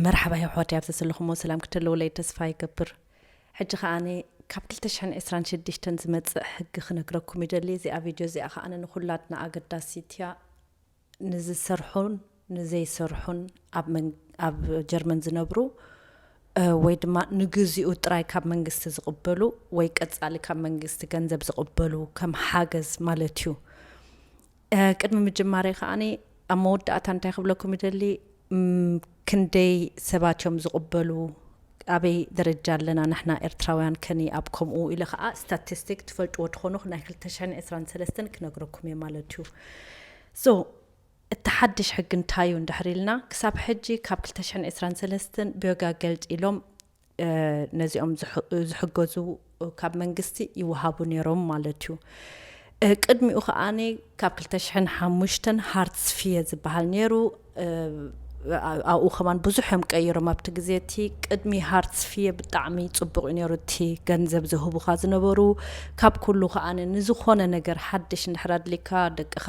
መርሓባ ኣሕዋተይ፣ ኣብዚ ዘለኹሞ ሰላም ክትህልውለይ ተስፋ ይገብር። ሕጂ ከኣ ኣነ ካብ ክልተ ሽሕን ዕስራን ሽዱሽተን ዝመጽእ ሕጊ ክነግረኩም ይደሊ። እዚኣ ቪድዮ እዚኣ ከኣ ኣነ ንኹላትና ኣገዳሲት እያ። ንዝሰርሑን ንዘይሰርሑን ኣብ መን-፣ ኣብ ጀርመን ዝነብሩ፣ እ፣ ወይ ድማ ንግዚኡ ጥራይ ካብ መንግስቲ ዝቕበሉ ወይ ቀጻሊ ካብ መንግስቲ ገንዘብ ዝቕበሉ ከም ሓገዝ ማለት እዩ። እ፣ ቅድሚ ምጅማረይ ከኣ ኣብ መወዳእታ እንታይ ክብለኩም ይደሊ፣ ም፣ ክንደይ ሰባት እዮም ዝቕበሉ፣ ኣበይ ደረጃ ኣለና ንሕና ኤርትራውያን ከኒ ኣብ ከምኡ ኢለ ከኣ ስታቲስቲክ ትፈልጥዎ ትኾኑ ናይ ክልተ ሽሕን ዕስራን ሰለስተን ክነግረኩም እየ ማለት እዩ። So፣ እቲ ሓድሽ ሕጊ እንታይ እዩ እንድሕር ኢልና፣ ክሳብ ሕጂ ካብ ክልተ ሽሕን ዕስራን ሰለስተን ብዮጋ ገልድ ኢሎም፣ እ፣ ነዚኦም ዝሕ-፣ ዝሕገዙ ካብ መንግስቲ ይወሃቡ ነይሮም ማለት እዩ። እ፣ ቅድሚኡ ከኣ ካብ ክልተ ሽሕን ሓሙሽተን ሃርትስ ፊየ ዝበሃል ነይሩ። እ፣ ኣ-፣ ኣብኡ ከማን ብዙሕ እዮም ቀይሮም ኣብቲ ግዜ እቲ። ቅድሚ ሃርትስ ፊየ ብጣዕሚ ጽቡቕ እዩ ነይሩ እቲ ገንዘብ ዝህቡኻ ዝነበሩ። ካብ ኩሉ ከኣ ንዝኾነ ነገር ሓድሽ እንድሕር ኣድሊካ፣ ደቅኻ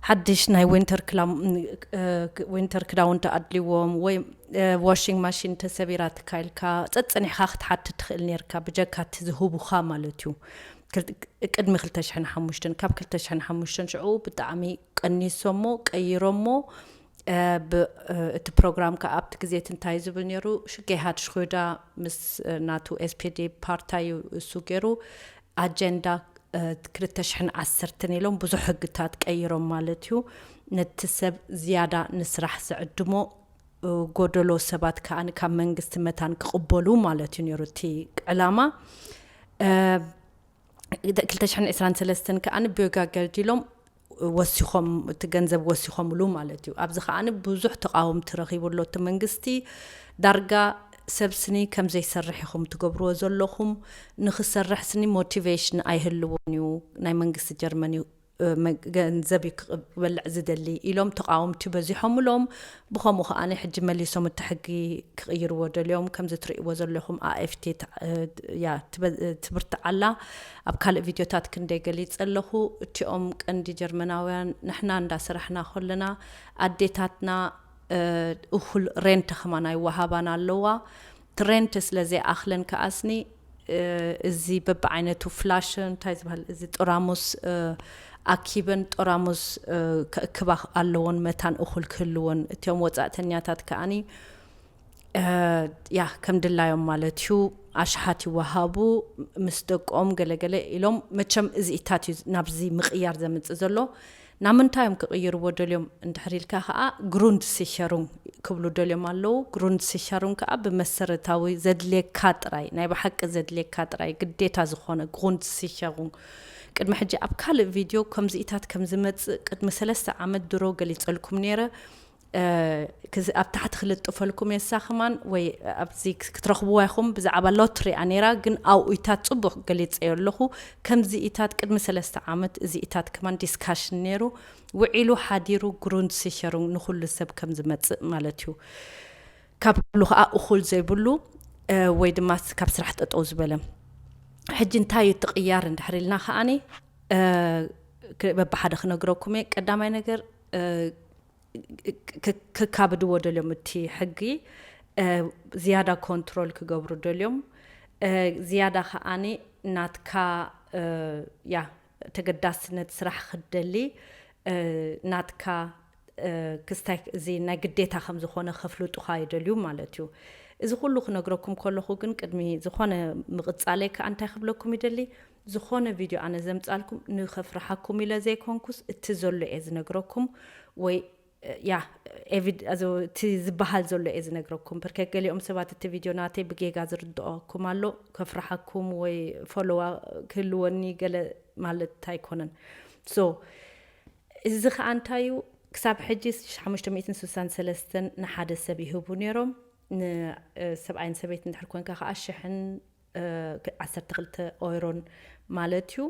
ሓድሽ ናይ ዊንተር ክላም-፣ እ፣ ዊንተር ክዳውንቲ ኣድልዎም ወይ፣ እ፣ ዋሽንግ ማሽን ተሰቢራትካ ኢልካ ጸጸኒሕካ ክትሓትት ትኽእል ነይርካ፣ ብጀካ እቲ ዝህቡኻ ማለት እዩ። ክል-፣ ቅድሚ ክልተ ሽሕን ሓሙሽተን፣ ካብ ክልተ ሽሕን ሓሙሽተን ሽዑ ብጣዕሚ ቀኒሶሞ፣ ቀይሮሞ። እ፣ ብ-፣ እ፣ እቲ ፕሮግራም ከኣ ኣብቲ ግዜ እቲ እንታይ ዝብል ነይሩ፣ ሽጌሃድ ሽኹዳ ምስ፣ እ፣ ናቱ ኤስ ፒ ዲ ፓርታይ እዩ እሱ ገይሩ፣ ኣጀንዳ፣ እ፣ ክልተ ሽሕን ዓሰርተን ኢሎም ብዙሕ ሕግታት ቀይሮም ማለት እዩ። ነቲ ሰብ ዝያዳ ንስራሕ ዝዕድሞ፣ እ፣ ጎደሎ ሰባት ከኣ ካብ መንግስቲ መታን ክቕበሉ ማለት እዩ ነይሩ እቲ ዕላማ። እ፣ ክልተ ሽሕን ዕስራን ሰለስተን ከኣ ብዮጋ ገልድ ኢሎም ወሲኾም፣ እቲ ገንዘብ ወሲኾምሉ ማለት እዩ። ኣብዚ ከኣ ብዙሕ ተቃወምቲ ረኺቡ ኣሎ እቲ መንግስቲ። ዳርጋ ሰብ ስኒ ከም ዘይሰርሕ ኢኹም ትገብርዎ ዘለኹም፣ ንኽሰርሕ ስኒ ሞቲቬሽን ኣይህልዎን እዩ፣ ናይ መንግስቲ ጀርመን እዩ፣ እ፣ መ-፣ ገንዘብ እዩ ክበልዕ ዝደሊ ኢሎም ተቃወምቲ በዚሖምሎም። ብኸምኡ ከኣ ሕጂ መሊሶም እቲ ሕጊ ክቕይርዎ ደልዮም። ከምዚ ትርእይዎ ዘለኹም ኣኤፍቲ ተ-፣ እ፣ ያ፣ ትበ-፣ ትብርትዓላ። ኣብ ካልእ ቪድዮታት ክንደይ ገሊጸ ኣለኹ። እቲኦም ቀንዲ ጀርመናውያን ንሕና እንዳሰራሕና ከለና ኣዴታትና፣ እ፣ እኹል ሬንት ከማን ኣይወሃባን ኣለዋ። እቲ ሬንት ስለ ዘይኣኽለን ከኣስኒ፣ እ፣ እዚ በብዓይነቱ ፍላሽ፣ እንታይ ዝበሃል፣ እዚ ጠራሙስ፣ እ፣ ኣኪበን ጠራሙስ፣ እ፣ ከእክባ ኣለዎን መታን እኹል ክህልዎን። እቲኦም ወጻእተኛታት ከኣኒ፣ እ፣ ያ፣ ከም ድላዮም ማለት እዩ፣ ኣሽሓት ይወሃቡ። ምስ ደቆም ገለገለ ኢሎም፣ መቸም እዚኢታት እዩ ናብዚ ምቕያር ዘምጽእ ዘሎ። ናብ ምንታይ እዮም ክቕይርዎ ደልዮም እንድሕር ኢልካ ከኣ፣ ግሩንድሲቸሩንግ ክብሉ ደልዮም ኣለዉ። ግሩንድሲቸሩንግ ከኣ ብመሰረታዊ ዘድልየካ ጥራይ፣ ናይ ብሓቂ ዘድልየካ ጥራይ፣ ግዴታ ዝኾነ ግሩንድሲቸሩንግ። ቅድሚ ሕጂ ኣብ ካልእ ቪድዮ ከምዚኢታት ከም ዝመጽእ ቅድሚ ሰለስተ ዓመት ድሮ ገሊጸልኩም ነይረ። እ፣ ክዝ-፣ ኣብ ታሕቲ ክልጥፈልኩም እየ፣ እሳ ከማን ወይ ኣብዚ ክስ-፣ ክትረኽብዋ ኢኹም። ብዛዕባ ሎትሪ እያ ነይራ፣ ግን ኣብኡኢታት ጽቡቕ ገሊጸዮ ኣለኹ። ከምዚኢታት ቅድሚ ሰለስተ ዓመት እዚኢታት ከማን ዲስካሽን ነይሩ። ውዒሉ ሓዲሩ ግሩንድሲቸሩንግ ንኹሉ ሰብ ከም ዝመጽእ ማለት እዩ። ካብ ኩሉ ከኣ እኹል ዘይብሉ፣ እ፣ ወይ ድማ ስ-፣ ካብ ስራሕ ጠጠው ዝበለ። ሕጂ እንታይ እዩ እቲ ቅያር እንድሕር ኢልና ከኣኒ፣ እ፣ ክ-፣ በብሓደ ክነግረኩም እየ። ቀዳማይ ነገር፣ እ፣ ክ-፣ ክ-፣ ክካብድዎ ደልዮም እቲ ሕጊ፣ እ፣ ዝያዳ ኮንትሮል ክገብሩ ደልዮም። እ፣ ዝያዳ ከኣኒ ናትካ፣ እ፣ ያ፣ ተገዳስነት ስራሕ ክትደሊ፣ እ፣ ናትካ፣ እ፣ ክስታይ እዚ ናይ ግዴታ ከም ዝኾነ ከፍልጡኻ ይደልዩ ማለት እዩ። እዚ ኩሉ ክነግረኩም ከለኹ ግን ቅድሚ ዝኾነ ምቕጻለይ ከኣ እንታይ ክብለኩም ይደሊ፣ ዝኾነ ቪድዮ ኣነ ዘምጻልኩም ንኸፍርሓኩም ኢለ ዘይኮንኩስ እቲ ዘሎ እየ ዝነግረኩም ወይ፣ እ፣ ያ፣ ኤቪድ-፣ ኣዞ፣ እቲ ዝበሃል ዘሎ እየ ዝነግረኩም። ብርከት ገሊኦም ሰባት እቲ ቪድዮ ናተይ ብጌጋ ዝርድኦኩም ኣሎ፣ ከፍርሓኩም ወይ ፎሎዋ ክህልወኒ ገለ ማለት ኣይኮነን። So፣ እዚ ኸኣ እንታይ እዩ? ክሳብ ሕጂ ሓሙሽተ ሚእትን ስሳን ሰለስተን ንሓደ ሰብ ይህቡ ነይሮም። ን-፣ እ፣ ሰብኣይን ሰበይትን እንድሕር ኮንካ ኸኣ ሽሕን፣ እ፣ ክ-፣ ዓሰርተ ክልተ ኦይሮን ማለት እዩ።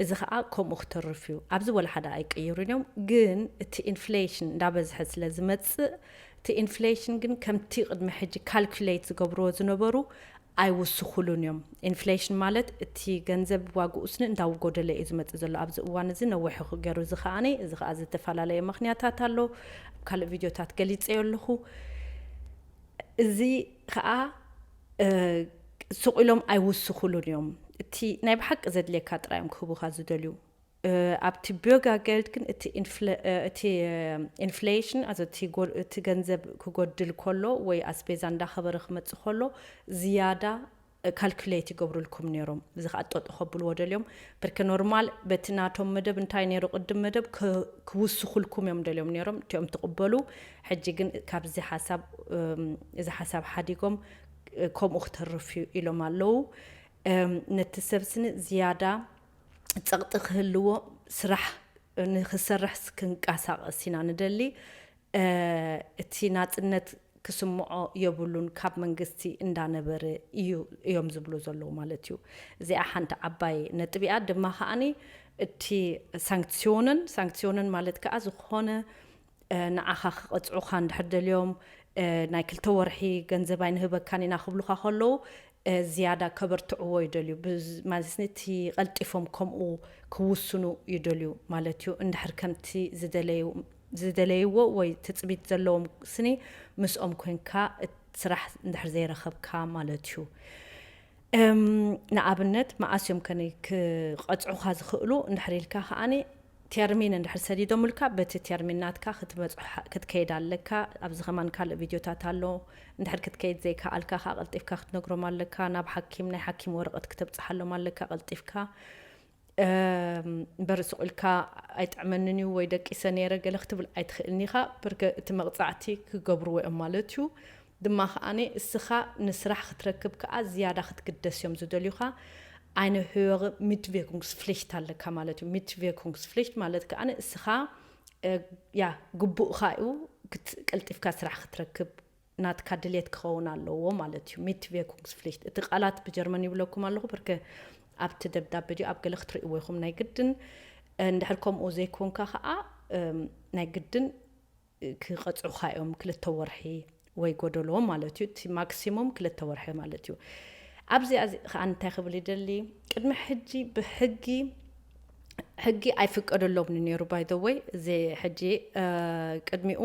እዚ ኸኣ ከምኡ ክተርፍ እዩ። ኣብዚ ወላ ሓደ ኣይቅይሩን እዮም። ግን እቲ ኢንፍሌሽን እንዳበዝሐ ስለ ዝመጽእ፣ እቲ ኢንፍሌሽን ግን ከምቲ ቅድሚ ሕጂ ካልኩሌት ዝገብርዎ ዝነበሩ ኣይውስኹሉን እዮም። ኢንፍሌሽን ማለት እቲ ገንዘብ ዋግኡ ስኒ እንዳጎደለ እዩ ዝመጽእ ዘሎ ኣብዚ እዋን እዚ፣ ነዊሑ ገይሩ እዚ ከኣኒ፣ እዚ ከኣ ዝተፈላለየ ምኽንያታት ኣሎ። ኣብ ካልእ ቪድዮታት ገሊጸዮ ኣለኹ። እዚ ከዓ እ፣ ስቕ ኢሎም ኣይውስኹሉን እዮም። እቲ ናይ ብሓቂ ዘድልየካ ጥራይ እዮም ክህቡኻ ዝደልዩ። እ፣ ኣብቲ Bürgergeld ግን እቲ ኢንፍለ-፣ እ፣ እቲ፣ እ፣ ኢንፍሌሽን፣ ኣዞ እቲ ጎ-፣ እቲ ገንዘብ ክጎድል ከሎ ወይ ኣስቤዛ እንዳኸበረ ክመጽእ ከሎ ዝያዳ ካልኩሌት ይገብሩልኩም ነይሮም። እዚ ከዓ ጠጦ ከብልዎ ደልዮም። ብርክ ኖርማል በቲ ናቶም መደብ እንታይ ነይሩ፣ ቅድም መደብ ክ-፣ ክውስኹልኩም እዮም ደልዮም ነይሮም። እቲኦም ትቕበሉ። ሕጂ ግን ካብዚ ሓሳብ፣ እም፣ እዚ ሓሳብ ሓዲጎም፣ እ፣ ከምኡ ክተርፍ እዩ ኢሎም ኣለዉ። እም፣ ነቲ ሰብ ስኒ ዝያዳ ጸቕጢ ክህልዎ፣ ስራሕ ንክሰርሕስ ክንቀሳቐስ ኢና ንደሊ። እ፣ እቲ ናጽነት ክስምዖ የብሉን፣ ካብ መንግስቲ እንዳነበረ እዩ፣ እዮም ዝብሉ ዘለዉ ማለት እዩ። እዚኣ ሓንቲ ዓባይ ነጥቢ እያ። ድማ ከዓኒ እቲ ሳንክሲዮንን፣ ሳንክሲዮንን ማለት ከዓ ዝኾነ፣ እ፣ ንዓኻ ክቐጽዑኻ እንድሕር ደልዮም፣ እ፣ ናይ ክልተ ወርሒ ገንዘብ ኣይንህበካን ኢና ክብሉኻ ከለዉ፣ እ፣ ዝያዳ ከበርትዕዎ ይደልዩ። ብዝ-፣ ማለት እቲ ቀልጢፎም ከምኡ ክውስኑ ይደልዩ ማለት እዩ። እንድሕር ከምቲ ዝደለዩ-፣ ዝደለይዎ ወይ ትጽቢት ዘለዎም ስኒ ምስኦም ኮንካ እት-፣ ስራሕ እንድሕር ዘይረኸብካ ማለት እዩ። እም፣ ንኣብነት፣ መኣስ እዮም ከኒ ክቐጽዑኻ ዝኽእሉ እንድሕር ኢልካ ከኣኒ፣ ቴርሚን እንድሕር ሰዲዶምልካ፣ በቲ ቴርሚን ናትካ ክትበጽሖ፣ ክትከይድ ኣለካ። ኣብዚ ከማን ካልእ ቪድዮታት ኣሎ። እንድሕር ክትከይድ ዘይከኣልካ ከኣ ቀልጢፍካ ክትነግሮም ኣለካ። ናብ ሓኪም፣ ናይ ሓኪም ወረቐት ክተብጽሓሎም ኣለካ ቀልጢፍካ። እም፣ እምበር ስቕ ኢልካ "ኣይጥዕመንን እዩ" ወይ "ደቂሰ ነይረ" ገለ ክትብል ኣይትኽእልን ኢኻ። ብርገ እቲ መቕጻዕቲ ክገብርዎ እዮም ማለት እዩ። ድማ ከኣኒ እስኻ ንስራሕ ክትረክብ ከኣ ዝያዳ ክትግደስ እዮም ዝደልዩኻ። Eine höhere Mitwirkungspflicht ኣለካ ማለት እዩ። Mitwirkungspflicht ማለት ከኣ እስኻ፣ እ፣ ያ፣ ግቡእኻ እዩ ክት-፣ ቀልጢፍካ ስራሕ ክትረክብ ናትካ ድሌት ክኸውን ኣለዎ ማለት እዩ። Mitwirkungspflicht፣ እቲ ቃላት ብጀርመን ይብለኩም ኣለኹ፣ ብርክ ኣብቲ ደብዳቤ ድዩ ኣብ ገለ ክትርእይዎ ኢኹም ናይ ግድን። እ፣ እንድሕር ከምኡ ዘይኮንካ ከኣ፣ እም፣ ናይ ግድን ክቐጽዑኻ እዮም፣ ክልተ ወርሒ ወይ ጎደሎ ማለት እዩ። እቲ ማክሲሙም ክልተ ወርሒ ማለት እዩ። ኣብዚኣ እዚ ከኣ እንታይ ክብል ይደሊ፣ ቅድሚ ሕጂ ብሕጊ፣ ሕጊ ኣይፍቀደሎምን ነይሩ፣ by the way፣ እዚ ሕጂ፣ እ፣ ቅድሚኡ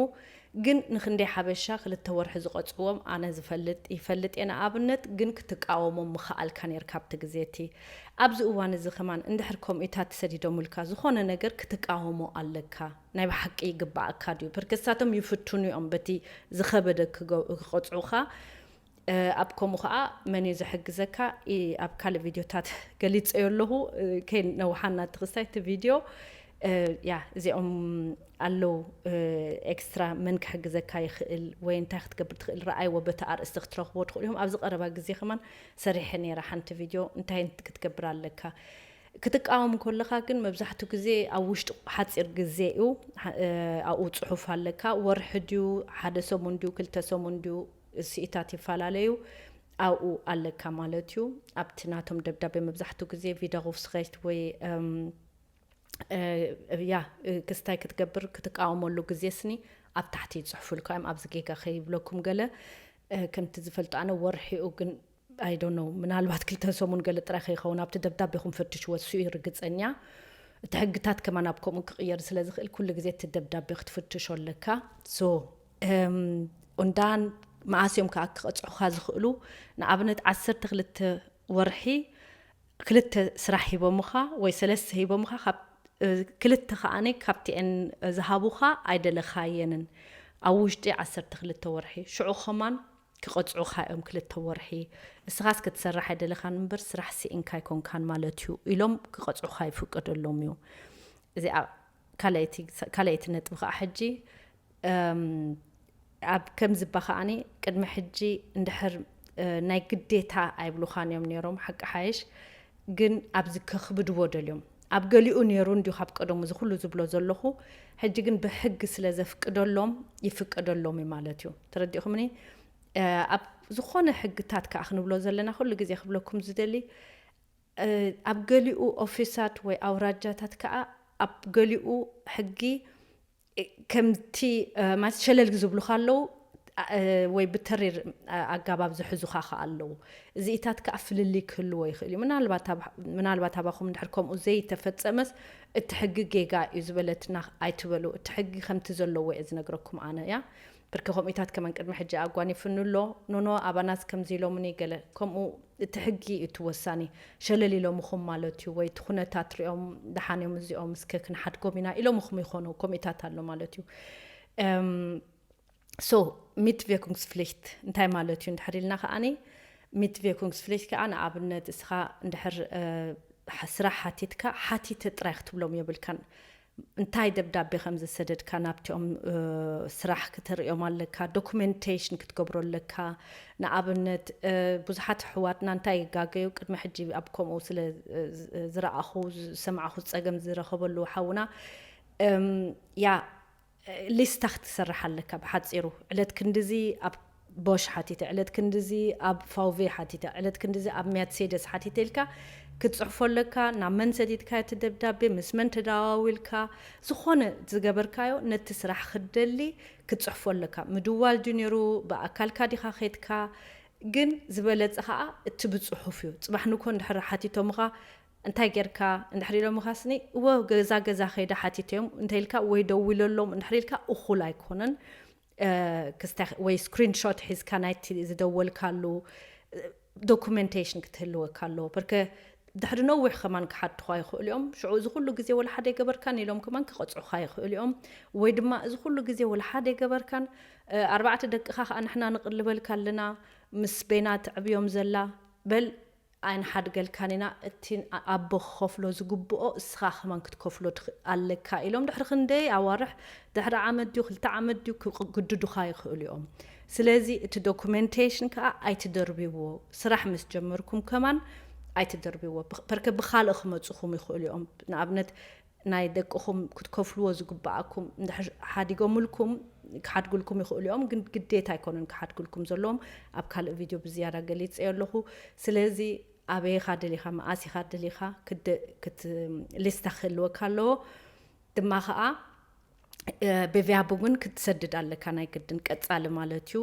ግን ንክንደይ ሓበሻ ክልተ ወርሒ ዝቐጽዎም ኣነ ዝፈልጥ፣ ይፈልጥ እየ። ንኣብነት ግን ክትቃወሞም ምኸኣልካ ነይርካ ኣብቲ ግዜ እቲ። ኣብዚ እዋን እዚ ከማን እንድሕር ከምኡታት ተሰዲዶምልካ ዝኾነ ነገር ክትቃወሞ ኣለካ። ናይ ብሓቂ ይግባኣካ ድዩ? ብርክ ንሳቶም ይፍትኑ እዮም በቲ ዝኸበደ ክገ-፣ ክቐጽዑኻ። እ፣ ኣብ ከምኡ ኸኣ መን እዩ ዝሕግዘካ? ኢ-፣ ኣብ ካልእ ቪድዮታት ገሊጸዮ ኣለኹ። እ፣ ከይነውሓና እቲ ክስታይ እቲ ቪድዮ፣ እ፣ ያ፣ እዚኦም ኣለዉ፣ እ፣ ኤክስትራ መን ክሕግዘካ ይኽእል ወይ እንታይ ክትገብር ትኽእል ረኣይዎ፣ በቲ ኣርእስቲ ክትረኽብዎ ትኽእሉ ኢኹም። ኣብዚ ቀረባ ግዜ ከማን ሰሪሐ ነይረ ሓንቲ ቪድዮ፣ እንታይ ክትገብር ኣለካ። ክትቃወም ከለኻ ግን መብዛሕትኡ ግዜ ኣብ ውሽጢ ሓጺር ግዜ እዩ። ሓ-፣ እ፣ ኣብኡ ጽሑፍ ኣለካ። ወርሒ ድዩ፣ ሓደ ሰሙን ድዩ፣ ክልተ ሰሙን ድዩ፣ ስኢታት ይፈላለዩ። ኣብኡ ኣለካ ማለት እዩ። ኣብቲ ናቶም ደብዳቤ መብዛሕትኡ ግዜ ቪደሩፍስሬክት ወይ፣ እም፣ እ፣ ያ፣ እ፣ ክስታይ ክትገብር ክትቃወመሉ ግዜ ስኒ ኣብ ታሕቲ ይጽሕፉልካ እዮም። ኣብዚ ጌጋ ከይብለኩም ገለ፣ እ፣ ከምቲ ዝፈልጦ ኣነ ወርሒኡ ግን I don't know፣ ምናልባት ክልተ ሰሙን ገለ ጥራይ ከይኸውን ኣብቲ ደብዳቤኹም ፈትሽዎ፣ እሱ እዩ ርግጸኛ። እቲ ሕግታት ከማን ኣብ ከምኡ ክቕየር ስለ ዝኽእል ኩሉ ግዜ እቲ ደብዳቤ ክትፍትሾ ኣለካ። So፣ እም፣ ኡንዳን መኣስ እዮም ከኣ ክቐጽዑኻ ዝኽእሉ? ንኣብነት ዓሰርተ ክልተ ወርሒ ክልተ ስራሕ ሂቦምኻ ወይ ሰለስተ ሂቦምኻ፣ ካብ፣ እ፣ ክልተ ከኣኒ ካብቲኤን ዝሃቡኻ ኣይደለኻየንን ኣብ ውሽጢ ዓሰርተ ክልተ ወርሒ። ሽዑ ከማን ክቐጽዑኻ እዮም ክልተ ወርሒ። እስኻስ ክትሰርሕ ኣይደለኻን እምበር ስራሕ ስኢንካ ኣይኮንካን ማለት እዩ ኢሎም ክቐጽዑኻ ይፍቀደሎም እዩ። እዚኣ ካልኣይቲ፣ ካልኣይቲ ነጥቢ ከኣ ሕጂ፣ እም፣ ኣብ ከምዚ እባ ከኣኒ ቅድሚ ሕጂ እንድሕር፣ እ፣ ናይ ግዴታ ኣይብሉኻን እዮም ነይሮም፣ ሓቂ ሓይሽ። ግን ኣብዚ ከኽብድዎ ደልዮም። ኣብ ገሊኡ ነይሩ እንዲዩ ካብ ቀደሙ እዚ ኩሉ ዝብሎ ዘለኹ፣ ሕጂ ግን ብሕጊ ስለ ዘፍቅደሎም ይፍቀደሎም እዩ ማለት እዩ። ተረዲእኹምኒ? እ፣ ኣብ ዝኾነ ሕግታት ከኣ ክንብሎ ዘለና፣ ኩሉ ግዜ ክብለኩም ዝደሊ፣ እ፣ ኣብ ገሊኡ ኦፊሳት ወይ ኣውራጃታት ከኣ ኣብ ገሊኡ ሕጊ፣ እ፣ ከምቲ፣ እ፣ ማለት ሸለል ዝብሉኻ ኣለዉ፣ እ፣ ወይ ብተሪር፣ እ፣ ኣገባብ ዝሕዙኻ ከኣ ኣለዉ። እዚኢታት ከኣ ፍልልይ ክህልዎ ይኽእል እዩ። ምናልባት ኣብ፣ ምናልባት ኣባኹም እንድሕር ከምኡ ዘይተፈጸመስ፣ እቲ ሕጊ ጌጋ እዩ ዝበለትና ኣይትበሉ። እቲ ሕጊ ከምቲ ዘለዎ እየ ዝነግረኩም ኣነ፣ እያ። ብርኪ ከምኡታት ከመን ቅድሚ ሕጂ ኣጓኒፍኒ ኣሎ። ኖኖ ኣባናስ ከምዚ ኢሎምኒ ገለ ከምኡ፣ እቲ ሕጊ እዩ እቲ ወሳኒ። ሸለል ኢሎምኹም ማለት እዩ፣ ወይ እቲ ኩነታት ሪኦም ደሓን እዮም እዚኦም፣ እስከ ክንሓድጎም ኢና ኢሎምኹም ይኾኑ፣ ከምኡታት ኣሎ ማለት እዩ። ሶ ሚትቬኩንግስፍሊክት እንታይ ማለት እዩ እንድሕር ኢልና ከዓኒ፣ ሚትቬኩንግስፍሊክት ከዓ ንኣብነት እስኻ እንድሕር ስራሕ ሓቲትካ ሓቲተ ጥራይ ክትብሎም የብልካን። እንታይ ደብዳቤ ከም ዝሰደድካ ናብቲኦም ስራሕ ክተርእዮም ኣለካ፣ ዶኩሜንቴሽን ክትገብሮ ኣለካ። ንኣብነት ብዙሓት ኣሕዋትና እንታይ ይጋገዩ፣ ቅድሚ ሕጂ ኣብ ከምኡ ስለ ዝረኣኹ ዝሰማዕኹ፣ ፀገም ዝረኸበሉ ሓውና፣ ያ ሊስታ ክትሰርሕ ኣለካ። ብሓፂሩ ዕለት ክንድዚ ኣብ ቦሽ ሓቲተ፣ ዕለት ክንድዚ ኣብ ፋውቬ ሓቲተ፣ ዕለት ክንድዚ ኣብ ሜርሴደስ ሓቲተ ኢልካ ክትፅሕፎ ኣለካ። ናብ መን ሰዲድካዮ እቲ ደብዳቤ፣ ምስ መን ተደዋዊልካ፣ ዝኾነ ዝገበርካዮ ነቲ ስራሕ ክትደሊ ክትፅሕፎ ኣለካ። ምድዋል ድዩ ነይሩ፣ ብኣካልካ ዲኻ ኸድካ? ግን ዝበለፀ ከዓ እቲ ብፅሑፍ እዩ። ፅባሕ ንኮ እንድሕር ሓቲቶምኻ እንታይ ጌርካ እንድሕር ኢሎምኻ ስኒ፣ እወ ገዛ ገዛ ከይደ ሓቲተዮም እንተ ኢልካ ወይ ደዊለሎም እንድሕር ኢልካ እኹል ኣይኮነን። ክስታይ ወይ ስክሪንሾት ሒዝካ ናይቲ ዝደወልካሉ ዶኩሜንቴሽን ክትህልወካ ኣለዎ። በርከ ድሕሪ ነዊሕ ከማን ክሓትኻ ይኽእሉ እዮም። ሽዑ እዚ ኩሉ ግዜ ወላ ሓደ ኣይገበርካን ኢሎም ከማን ክቐፅዑኻ ይኽእሉ እዮም። ወይ ድማ እዚ ኩሉ ግዜ ወላ ሓደ ኣይገበርካን፣ ኣርባዕተ ደቅኻ ከዓ ንሕና ንቕልበልካ ኣለና፣ ምስ በይና ትዕብዮም ዘላ፣ በል ኣይንሓድገልካን ኢና። እቲ ኣቦ ክኸፍሎ ዝግብኦ እስኻ ከማን ክትከፍሎ ኣለካ ኢሎም ድሕሪ ክንደይ ኣዋርሕ፣ ድሕሪ ዓመት ድዩ ክልተ ዓመት ድዩ ክግድዱኻ ይኽእሉ እዮም። ስለዚ እቲ ዶኩሜንቴሽን ከዓ ኣይትደርብዎ። ስራሕ ምስ ጀመርኩም ከማን ኣይትደርብዎ። በርከ ብኻልእ ክመፁኹም ይኽእሉ እዮም። ንኣብነት ናይ ደቅኹም ክትከፍልዎ ዝግብኣኩም እንድሕር ሓዲጎምልኩም ክሓድጉልኩም ይኽእሉ እዮም፣ ግን ግዴታ ኣይኮነን ክሓድጉልኩም ዘለዎም። ኣብ ካልእ ቪድዮ ብዝያዳ ገሊፀዮ ኣለኹ። ስለዚ ኣበይኻ ደሊኻ፣ መኣሲኻ ደሊኻ ሊስታ ክህልወካ ኣለዎ። ድማ ከዓ ብቪያቡግን ክትሰድድ ኣለካ ናይ ግድን ቀፃሊ ማለት እዩ።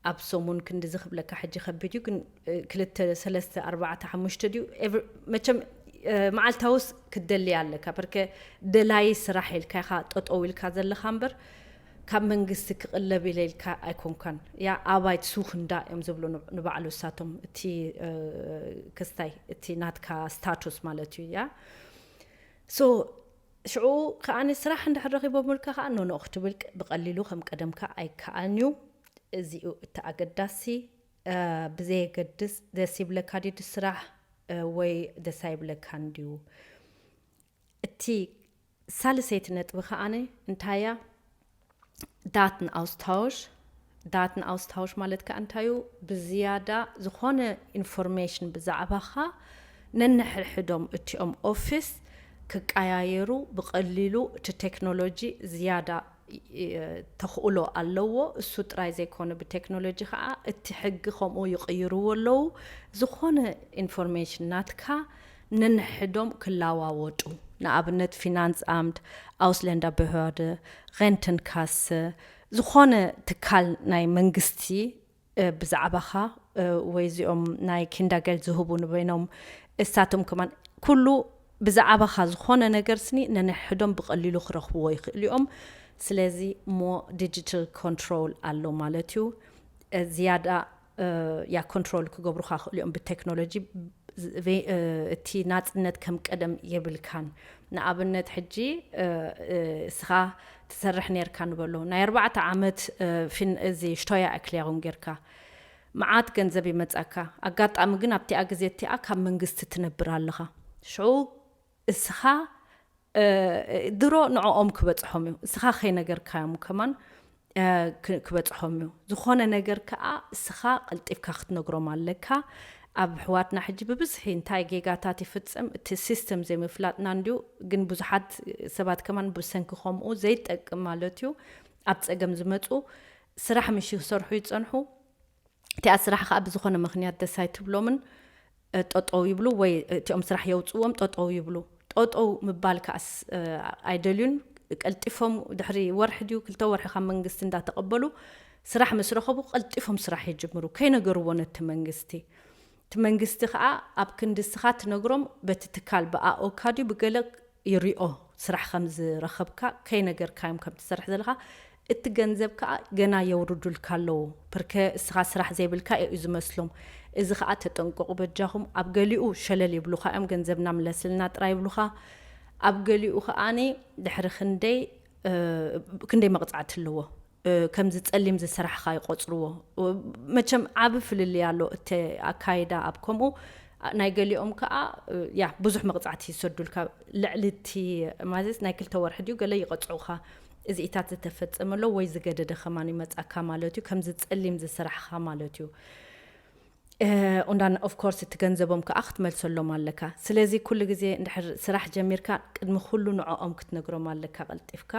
ኣብ ሰሙን ክንድዚ ክብለካ ሕጂ ከቢድ እዩ፣ ግን ክልተ ሰለስተ ኣርባዕተ ሓሙሽተ ድዩ መቸም መዓልታውስ ክትደሊ ኣለካ። በርከ ደላይ ስራሕ ኢልካ ኢኻ ጠጠው ኢልካ ዘለኻ እምበር ካብ መንግስቲ ክቕለብ ኢለ ኢልካ ኣይኮንካን። ያ ኣባይት ሱኽንዳ እዮም ዝብሉ ንባዕሉ እሳቶም፣ እቲ ክስታይ እቲ ናትካ ስታቱስ ማለት እዩ። ያ ሶ ሽዑ ከዓኒ ስራሕ እንድሕር ረኺቦምልካ ከዓ ኖኖ ክትብል ብቐሊሉ ከም ቀደምካ ኣይከኣልን እዩ። እዚኡ እቲ ኣገዳሲ። ብዘየገድስ ደስ ይብለካ ድዩ ስራሕ ወይ ደስ ኣይብለካን ድዩ? እቲ ሳልሰይቲ ነጥቢ ከዓኒ እንታያ? ዳትን ኣውስታውሽ። ዳትን ኣውስታውሽ ማለት ከዓ እንታዩ? ብዝያዳ ዝኾነ ኢንፎርሜሽን ብዛዕባኻ ነንሕድሕዶም እቲኦም ኦፊስ ክቀያየሩ ብቐሊሉ እቲ ቴክኖሎጂ ዝያዳ ተኽእሎ ኣለዎ። እሱ ጥራይ ዘይኮነ ብቴክኖሎጂ ከዓ እቲ ሕጊ ከምኡ ይቕይርዎ ኣለዉ። ዝኾነ ኢንፎርሜሽን ናትካ ነንሕዶም ክለዋወጡ፣ ንኣብነት ፊናንስ ኣምድ፣ ኣውስለንዳ ብህርደ፣ ሬንተንካሰ፣ ዝኾነ ትካል ናይ መንግስቲ ብዛዕባኻ ወይ እዚኦም ናይ ኪንዳገል ዝህቡ ንበይኖም እሳቶም ከማን ኩሉ ብዛዕባኻ ዝኾነ ነገር ስኒ ነንሕዶም ብቐሊሉ ክረኽብዎ ይኽእሉ እዮም። ስለዚ ሞ ዲጂታል ኮንትሮል ኣሎ ማለት እዩ። ዝያዳ ያ ኮንትሮል ክገብሩኻ ክእሉ እዮም ብቴክኖሎጂ። እቲ ናፅነት ከም ቀደም የብልካን። ንኣብነት ሕጂ እስኻ ትሰርሕ ነርካ ንበሎ፣ ናይ ኣርባዕተ ዓመት እዚ ሽቶያ ኣክሊያውን ጌርካ መዓት ገንዘብ ይመጻካ። ኣጋጣሚ ግን ኣብቲኣ ግዜ እቲኣ ካብ መንግስቲ ትነብር ኣለኻ። ሽዑ እስኻ ድሮ ንዕኦም ክበጽሖም እዩ፣ እስኻ ከይነገርካዮም ከማን ክበጽሖም እዩ። ዝኾነ ነገር ከኣ እስኻ ቀልጢፍካ ክትነግሮም ኣለካ። ኣብ ኣሕዋትና ሕጂ ብብዝሒ እንታይ ጌጋታት ይፍጸም፣ እቲ ሲስተም ዘይምፍላጥና እንድዩ። ግን ብዙሓት ሰባት ከማን ብሰንኪ ከምኡ ዘይጠቅም ማለት እዩ ኣብ ጸገም ዝመጹ። ስራሕ ምሽ ክሰርሑ ይጸንሑ። እቲኣ ስራሕ ከኣ ብዝኾነ ምኽንያት ደስ ኣይትብሎምን፣ ጠጠው ይብሉ ወይ እቲኦም ስራሕ የውፅዎም ጠጠው ይብሉ። ጠጠው ምባል ከኣስ ኣይደልዩን። ቀልጢፎም ድሕሪ ወርሒ ድዩ ክልተ ወርሒ ካብ መንግስቲ እንዳተቐበሉ ስራሕ ምስ ረኸቡ ቀልጢፎም ስራሕ ይጅምሩ፣ ከይነገርዎ ነቲ መንግስቲ። እቲ መንግስቲ ከዓ ኣብ ክንዲ እስኻ ትነግሮም በቲ ትካል ብኣኦካ ድዩ ብገለ ይሪኦ ስራሕ ከም ዝረኸብካ፣ ከይነገርካዮም ከም ትሰርሕ ዘለኻ እቲ ገንዘብ ከዓ ገና የውርዱልካ ኣለዉ። ፕርከ እስኻ ስራሕ ዘይብልካ እዩ ዝመስሎም። እዚ ከዓ ተጠንቀቑ በጃኹም። ኣብ ገሊኡ ሸለል ይብሉኻ እዮም፣ ገንዘብና ምለስልና ጥራይ ይብሉኻ። ኣብ ገሊኡ ከዓኒ ድሕሪ ክንደይ ክንደይ መቕፃዕቲ ኣለዎ። ከምዚ ፀሊም ዝሰራሕኻ ይቆፅርዎ። መቸም ዓብ ፍልልይ ኣሎ እቲ ኣካይዳ ኣብ ከምኡ። ናይ ገሊኦም ከዓ ያ ብዙሕ መቕፃዕቲ ይሰዱልካ። ልዕሊ እቲ ማለት ናይ ክልተ ወርሒ ድዩ ገለ ይቐፅዑኻ። እዚኢታት ዝተፈፀመ ኣሎ ወይ ዝገደደ ከማን ይመፃካ ማለት እዩ፣ ከምዚ ፀሊም ዝሰራሕኻ ማለት እዩ። እንዳን ኦፍ ኮርስ እቲ ገንዘቦም ከዓ ክትመልሰሎም ኣለካ። ስለዚ ኩሉ ግዜ እንድሕር ስራሕ ጀሚርካ ቅድሚ ኩሉ ንዕኦም ክትነግሮም ኣለካ ቀልጢፍካ።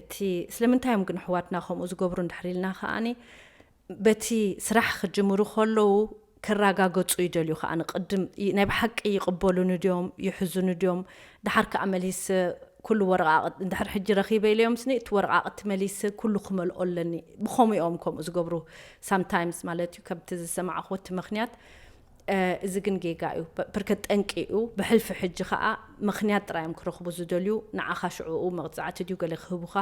እቲ ስለምንታይ እዮም ግን ኣሕዋትና ከምኡ ዝገብሩ እንድሕር ኢልና ከዓኒ በቲ ስራሕ ክጅምሩ ከለዉ ክረጋገፁ ይደልዩ። ከዓኒ ቅድም ናይ ብሓቂ ይቕበሉኒ ድዮም ይሕዙኒ ድዮም፣ ድሓር ከዓ መሊስ ኩሉ ወረቓቕት እንድሕር ሕጂ ረኺበ ኢለዮም ስኒ እቲ ወረቓቕቲ መሊስ ኩሉ ክመልኦ ኣለኒ። ብኸምኡ እዮም ከምኡ ዝገብሩ ሳምታይምስ ማለት እዩ። ከምቲ ዝሰማዕኹ እቲ ምክንያት እዚ ግን ጌጋ እዩ። ብርከት ጠንቂ እዩ። ብሕልፊ ሕጂ ከዓ ምክንያት ጥራይ እዮም ክረኽቡ ዝደልዩ። ንዓኻ ሽዕኡ መቕፃዕቲ ድዩ ገለ ክህቡኻ፣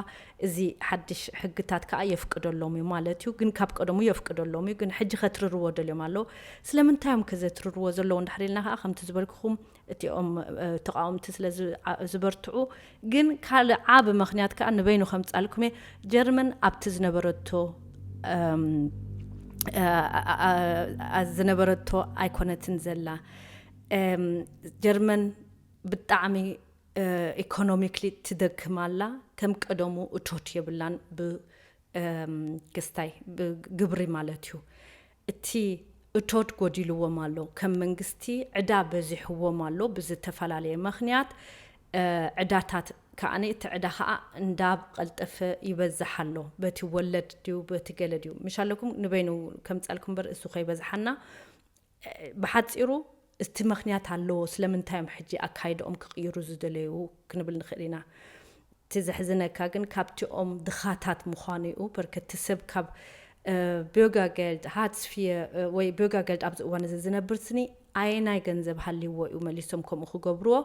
እዚ ሓድሽ ሕግታት ከዓ የፍቅደሎም እዩ ማለት እዩ። ግን ካብ ቀደሙ የፍቅደሎም እዩ። ግን ሕጂ ከትርርዎ ደልዮም ኣለዉ። ስለምንታይ እዮም ከዘትርርዎ ዘለዉ እንድሕር ኢልና ከዓ ከምቲ ዝበልኩኹም እቲኦም ተቃወምቲ ስለ ዝበርትዑ። ግን ካልእ ዓብ ምክንያት ከዓ ንበይኑ ከምፃልኩም እየ። ጀርመን ኣብቲ ዝነበረቶ ዝነበረቶ ኣይኮነትን ዘላ። ጀርመን ብጣዕሚ ኢኮኖሚክሊ ትደክም ኣላ። ከም ቀደሙ እቶት የብላን። ብክስታይ ብግብሪ ማለት እዩ። እቲ እቶት ጎዲልዎም ኣሎ። ከም መንግስቲ ዕዳ በዚሕዎም ኣሎ ብዝተፈላለየ ምክንያት። ዕዳታት ከዓኒ እቲ ዕዳ ከዓ እንዳብ ቀልጠፈ ይበዝሕ ኣሎ። በቲ ወለድ ድዩ በቲ ገለ ድዩ ምሽ ኣለኩም ንበይኑ ከምፃልኩም በር እሱ ከይበዝሓና። ብሓፂሩ እቲ ምክንያት ኣለዎ ስለምንታይ እዮም ሕጂ ኣካይድኦም ክቕይሩ ዝደለዩ ክንብል ንኽእል ኢና። እቲ ዘሕዝነካ ግን ካብቲኦም ድኻታት ምዃኑ እዩ። በርከቲ ሰብ ካብ ቢዮጋገልድ ሃትስፊየ ወይ ቢዮጋገልድ ኣብዚ እዋን እዚ ዝነብር ስኒ ኣየናይ ገንዘብ ሃልይዎ እዩ መሊሶም ከምኡ ክገብርዎ።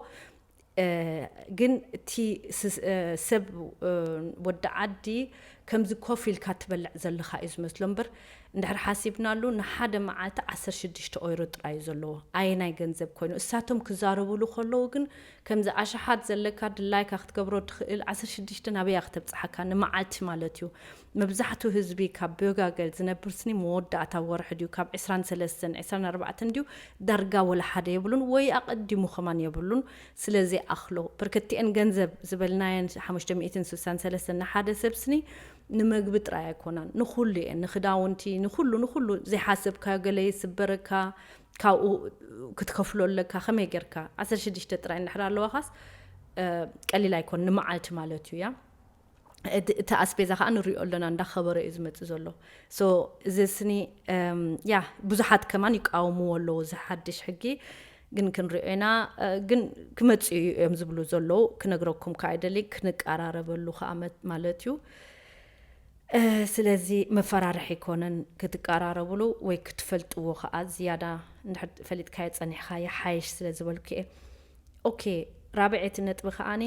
ግን እቲ ሰብ ወዲ ዓዲ ከምዚ ኮፍ ኢልካ ትበልዕ ዘለኻ እዩ ዝመስሎ እምበር እንድሕር ሓሲብናሉ ንሓደ መዓልቲ ዓሰርተ ሽዱሽተ ኦይሮ ጥራይ እዩ ዘለዎ። ኣየናይ ገንዘብ ኮይኑ እሳቶም ክዛረብሉ ከለዉ ግን ከምዚ ኣሽሓት ዘለካ ድላይካ ክትገብሮ ትኽእል ዓሰርተ ሽዱሽተ ናበያ ክተብፅሓካ ንመዓልቲ ማለት እዩ። መብዛሕትኡ ህዝቢ ካብ ቢዮጋገል ዝነብር ስኒ መወዳእታ ወርሒ ድዩ ካብ ዕስራን ሰለስተን ዕስራን ኣርባዕተን ድዩ ዳርጋ ወላ ሓደ የብሉን ወይ ኣቐዲሙ ከማን የብሉን። ስለዚ ኣኽሎ ብርክቲኤን ገንዘብ ዝበልናየን ሓሙሽተ ሚእትን ስሳን ሰለስተን ንሓደ ሰብ ስኒ ንመግቢ ጥራይ ኣይኮናን ንኹሉ እየን ንክዳውንቲ ንኩሉ ንኩሉ ዘይሓሰብካዮ ገለ ይስበረካ ካብኡ ክትከፍሎ ኣለካ ከመይ ጌርካ ዓሰርተ ሽዱሽተ ጥራይ እንድሕር ኣለዋኻስ ቀሊል ኣይኮን ንመዓልቲ ማለት እዩ እያ። እቲ ኣስቤዛ ከዓ ንሪኦ ኣለና እንዳኸበረ እዩ ዝመፅእ ዘሎ። ሶ እዚ ስኒ ያ ብዙሓት ከማን ይቃወምዎ ኣለዉ እዚ ሓድሽ ሕጊ ግን ክንሪኦ ኢና። ግን ክመፅኡ እዮም ዝብሉ ዘለዉ ክነግረኩም ከዓ ይደሊ ክንቀራረበሉ ከዓ ማለት እዩ። ስለዚ መፈራርሒ ኣይኮነን ክትቀራረብሉ ወይ ክትፈልጥዎ ከዓ ዝያዳ እንድሕር ፈሊጥካዮ ፀኒሕካ ይሓይሽ ስለ ዝበልኩ እየ። ኦኬ ራብዐይቲ ነጥቢ ከዓኒ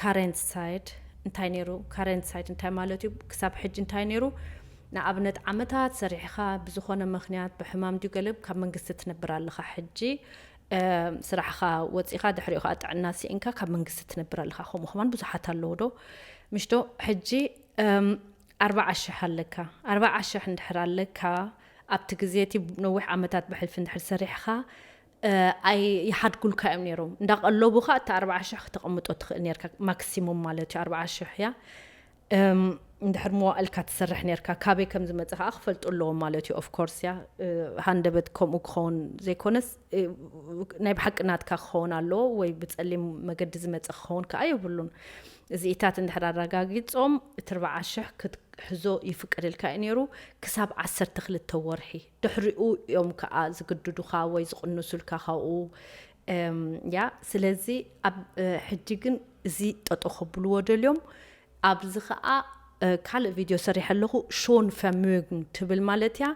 ካረንት ሳይድ እንታይ ነይሩ? ካረንት ሳይድ እንታይ ማለት እዩ? ክሳብ ሕጂ እንታይ ነይሩ? ንኣብነት ዓመታት ሰሪሕኻ ብዝኾነ ምክንያት ብሕማም ድዩ ገለ ካብ መንግስቲ ትነብር ኣለኻ። ሕጂ ስራሕኻ ወፂኻ ድሕሪኡ ከዓ ጥዕና ስኢንካ ካብ መንግስቲ ትነብር ኣለኻ። ከምኡ ከማን ብዙሓት ኣለዉ ዶ ምሽ ዶ? ሕጂ ኣርባዓ ሽሕ ኣለካ። ኣርባዓ ሽሕ እንድሕር ኣለካ ኣብቲ ግዜ እቲ ነዊሕ ዓመታት ብሕልፊ እንድሕር ሰሪሕኻ ኣይሓድጉልካ እዮም ነይሮም። እንዳቐለቡኻ እቲ ኣርባዓ ሽሕ ክተቐምጦ ትኽእል ነርካ ማክሲሙም ማለት እዩ ኣርባዓ ሽሕ እያ። እንድሕር መዋእልካ ትሰርሕ ነርካ ካበይ ከም ዝመፀ ከዓ ክፈልጡ ኣለዎም ማለት እዩ። ኦፍኮርስ እያ ሃንደበት ከምኡ ክኸውን ዘይኮነስ ናይ ብሓቂ ናትካ ክኸውን ኣለዎ ወይ ብፀሊም መገዲ ዝመፀ ክኸውን ከዓ የብሉን። እዚኢታት እንድሕር ኣረጋጊፆም እቲ ኣርባዓ ሽሕ ክትሕዞ ይፍቀደልካ እዩ ነይሩ ክሳብ ዓሰርተ ክልተ ወርሒ። ድሕሪኡ እዮም ከዓ ዝግድዱኻ ወይ ዝቕንሱልካ ካብኡ። ያ ስለዚ ኣብ ሕጂ ግን እዚ ጠጦ ከብልዎ ደልዮም ኣብዚ ከዓ ካልእ ቪድዮ ሰሪሐ ኣለኹ። ሾን ፈሚግን ትብል ማለት እያ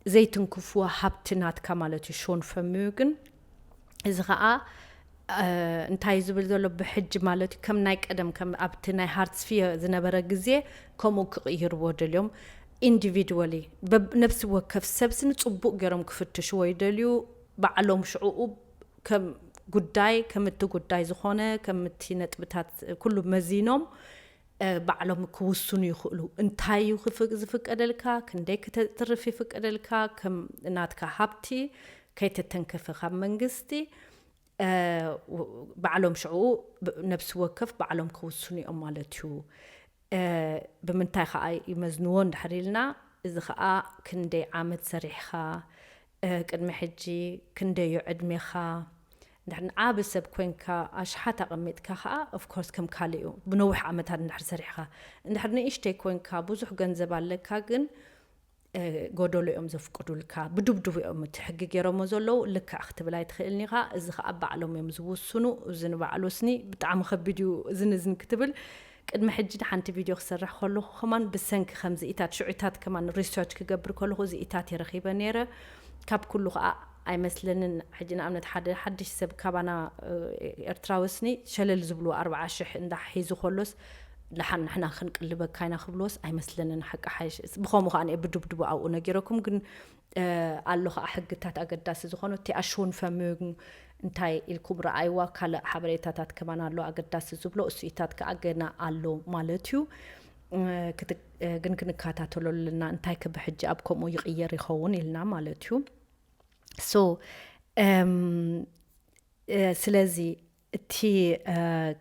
ዘይትንክፍዎ ሃብቲ ናትካ ማለት እዩ። ሾን ፈሚግን እዚ ከዓ እንታይ ዝብል ዘሎ ብሕጂ ማለት እዩ፣ ከም ናይ ቀደም፣ ከም ኣብቲ ናይ ሃርትስፊር ዝነበረ ግዜ ከምኡ ክቕይርዎ ደልዮም። ኢንዲቪድዋሊ፣ ነብሲ ወከፍ ሰብ ስኒ ጽቡቕ ገይሮም ክፍትሽዎ ይደልዩ። ባዕሎም ሽዕኡ ከም ጉዳይ፣ ከም እቲ ጉዳይ ዝኾነ፣ ከም እቲ ነጥብታት ኩሉ መዚኖም ባዕሎም ክውስኑ ይኽእሉ። እንታይ እዩ ዝፍቀደልካ፣ ክንደይ ክተትርፍ ይፍቀደልካ፣ ከም ናትካ ሃብቲ ከይተተንከፈ ካብ መንግስቲ ባዕሎም ሽዕኡ ነብሲ ወከፍ ባዕሎም ክውስኑ እዮም ማለት እዩ። ብምንታይ ከዓ ይመዝንዎ እንድሕር ኢልና፣ እዚ ከዓ ክንደይ ዓመት ሰሪሕኻ፣ ቅድሚ ሕጂ ክንደይ እዩ ዕድሜኻ፣ እንድሕር ዓቢ ሰብ ኮይንካ ኣሽሓት ኣቐሚጥካ ከዓ ኦፍኮርስ ከም ካልእ እዩ። ብነዊሕ ዓመታት እንድሕር ሰሪሕኻ፣ እንድሕር ንእሽተይ ኮይንካ ብዙሕ ገንዘብ ኣለካ ግን ጎደሎ እዮም ዘፍቅዱልካ። ብድብድቡ እዮም እቲ ሕጊ ገይሮሞ ዘለዉ። ልክዕ ክትብል ኣይትኽእልን ኢኻ። እዚ ከዓ ባዕሎም እዮም ዝውስኑ። እዚ ንባዕሉ ስኒ ብጣዕሚ ከቢድ እዩ። እዝን እዝን ክትብል ቅድሚ ሕጂ ሓንቲ ቪድዮ ክሰርሕ ከለኹ ከማን ብሰንኪ ከምዚ ኢታት ሽዑታት ከማን ሪሰርች ክገብር ከለኹ እዚ ኢታት የረኺበ ነይረ። ካብ ኩሉ ከዓ ኣይመስለንን። ሕጂ ንኣብነት ሓደ ሓድሽ ሰብ ካባና ኤርትራዊ ስኒ ሸለል ዝብሉ ኣርባዓ ሽሕ እንዳ ሒዙ ከሎስ ደሓን ንሕና ክንቅልበካ ኢና ክብልዎስ ኣይመስለንን። ሓቂ ሓይሽ ብኸምኡ ከዓ ብድብድቡ ኣብኡ ነጊረኩም ግን ኣሎ ከዓ ሕግታት ኣገዳሲ ዝኾኑ እቲ ኣሽውን ፈሚዩን እንታይ ኢልኩም ረኣይዋ ካልእ ሓበሬታታት ከማን ኣሎ ኣገዳሲ ዝብሎ እሱኢታት ከዓ ገና ኣሎ ማለት እዩ። ግን ክንከታተሎ ኣለና እንታይ ከብሕጂ ኣብ ከምኡ ይቕየር ይኸውን ኢልና ማለት እዩ። ሶ ስለዚ እቲ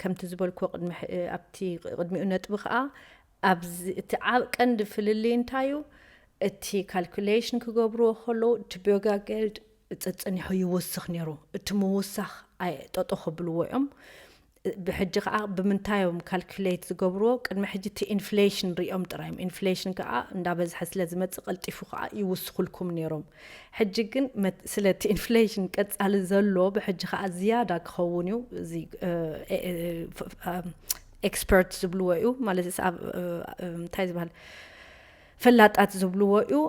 ከምቲ ዝበልኩ ኣብቲ ቅድሚኡ ነጥቢ ከዓ ኣብዚ እቲ ዓብ ቀንዲ ፍልልይ እንታይ እዩ? እቲ ካልኩሌሽን ክገብርዎ ከለዉ እቲ ቢዮጋ ገልድ ጸጸኒሑ ይውስኽ ነይሩ። እቲ ምውሳኽ ጠጦ ከብልዎ እዮም። ብሕጂ ከዓ ብምንታይ እዮም ካልኩሌት ዝገብርዎ? ቅድሚ ሕጂ እቲ ኢንፍሌሽን ሪኦም ጥራይ እዮም። ኢንፍሌሽን ከዓ እንዳበዝሐ ስለ ዝመጽእ ቀልጢፉ ከዓ ይውስኹልኩም ነይሮም። ሕጂ ግን ስለ እቲ ኢንፍሌሽን ቀጻሊ ዘሎ ብሕጂ ከዓ ዝያዳ ክኸውን እዩ። እዚ ኤክስፐርት ዝብልዎ እዩ ማለት እንታይ ዝበሃል ፈላጣት ዝብልዎ እዩ።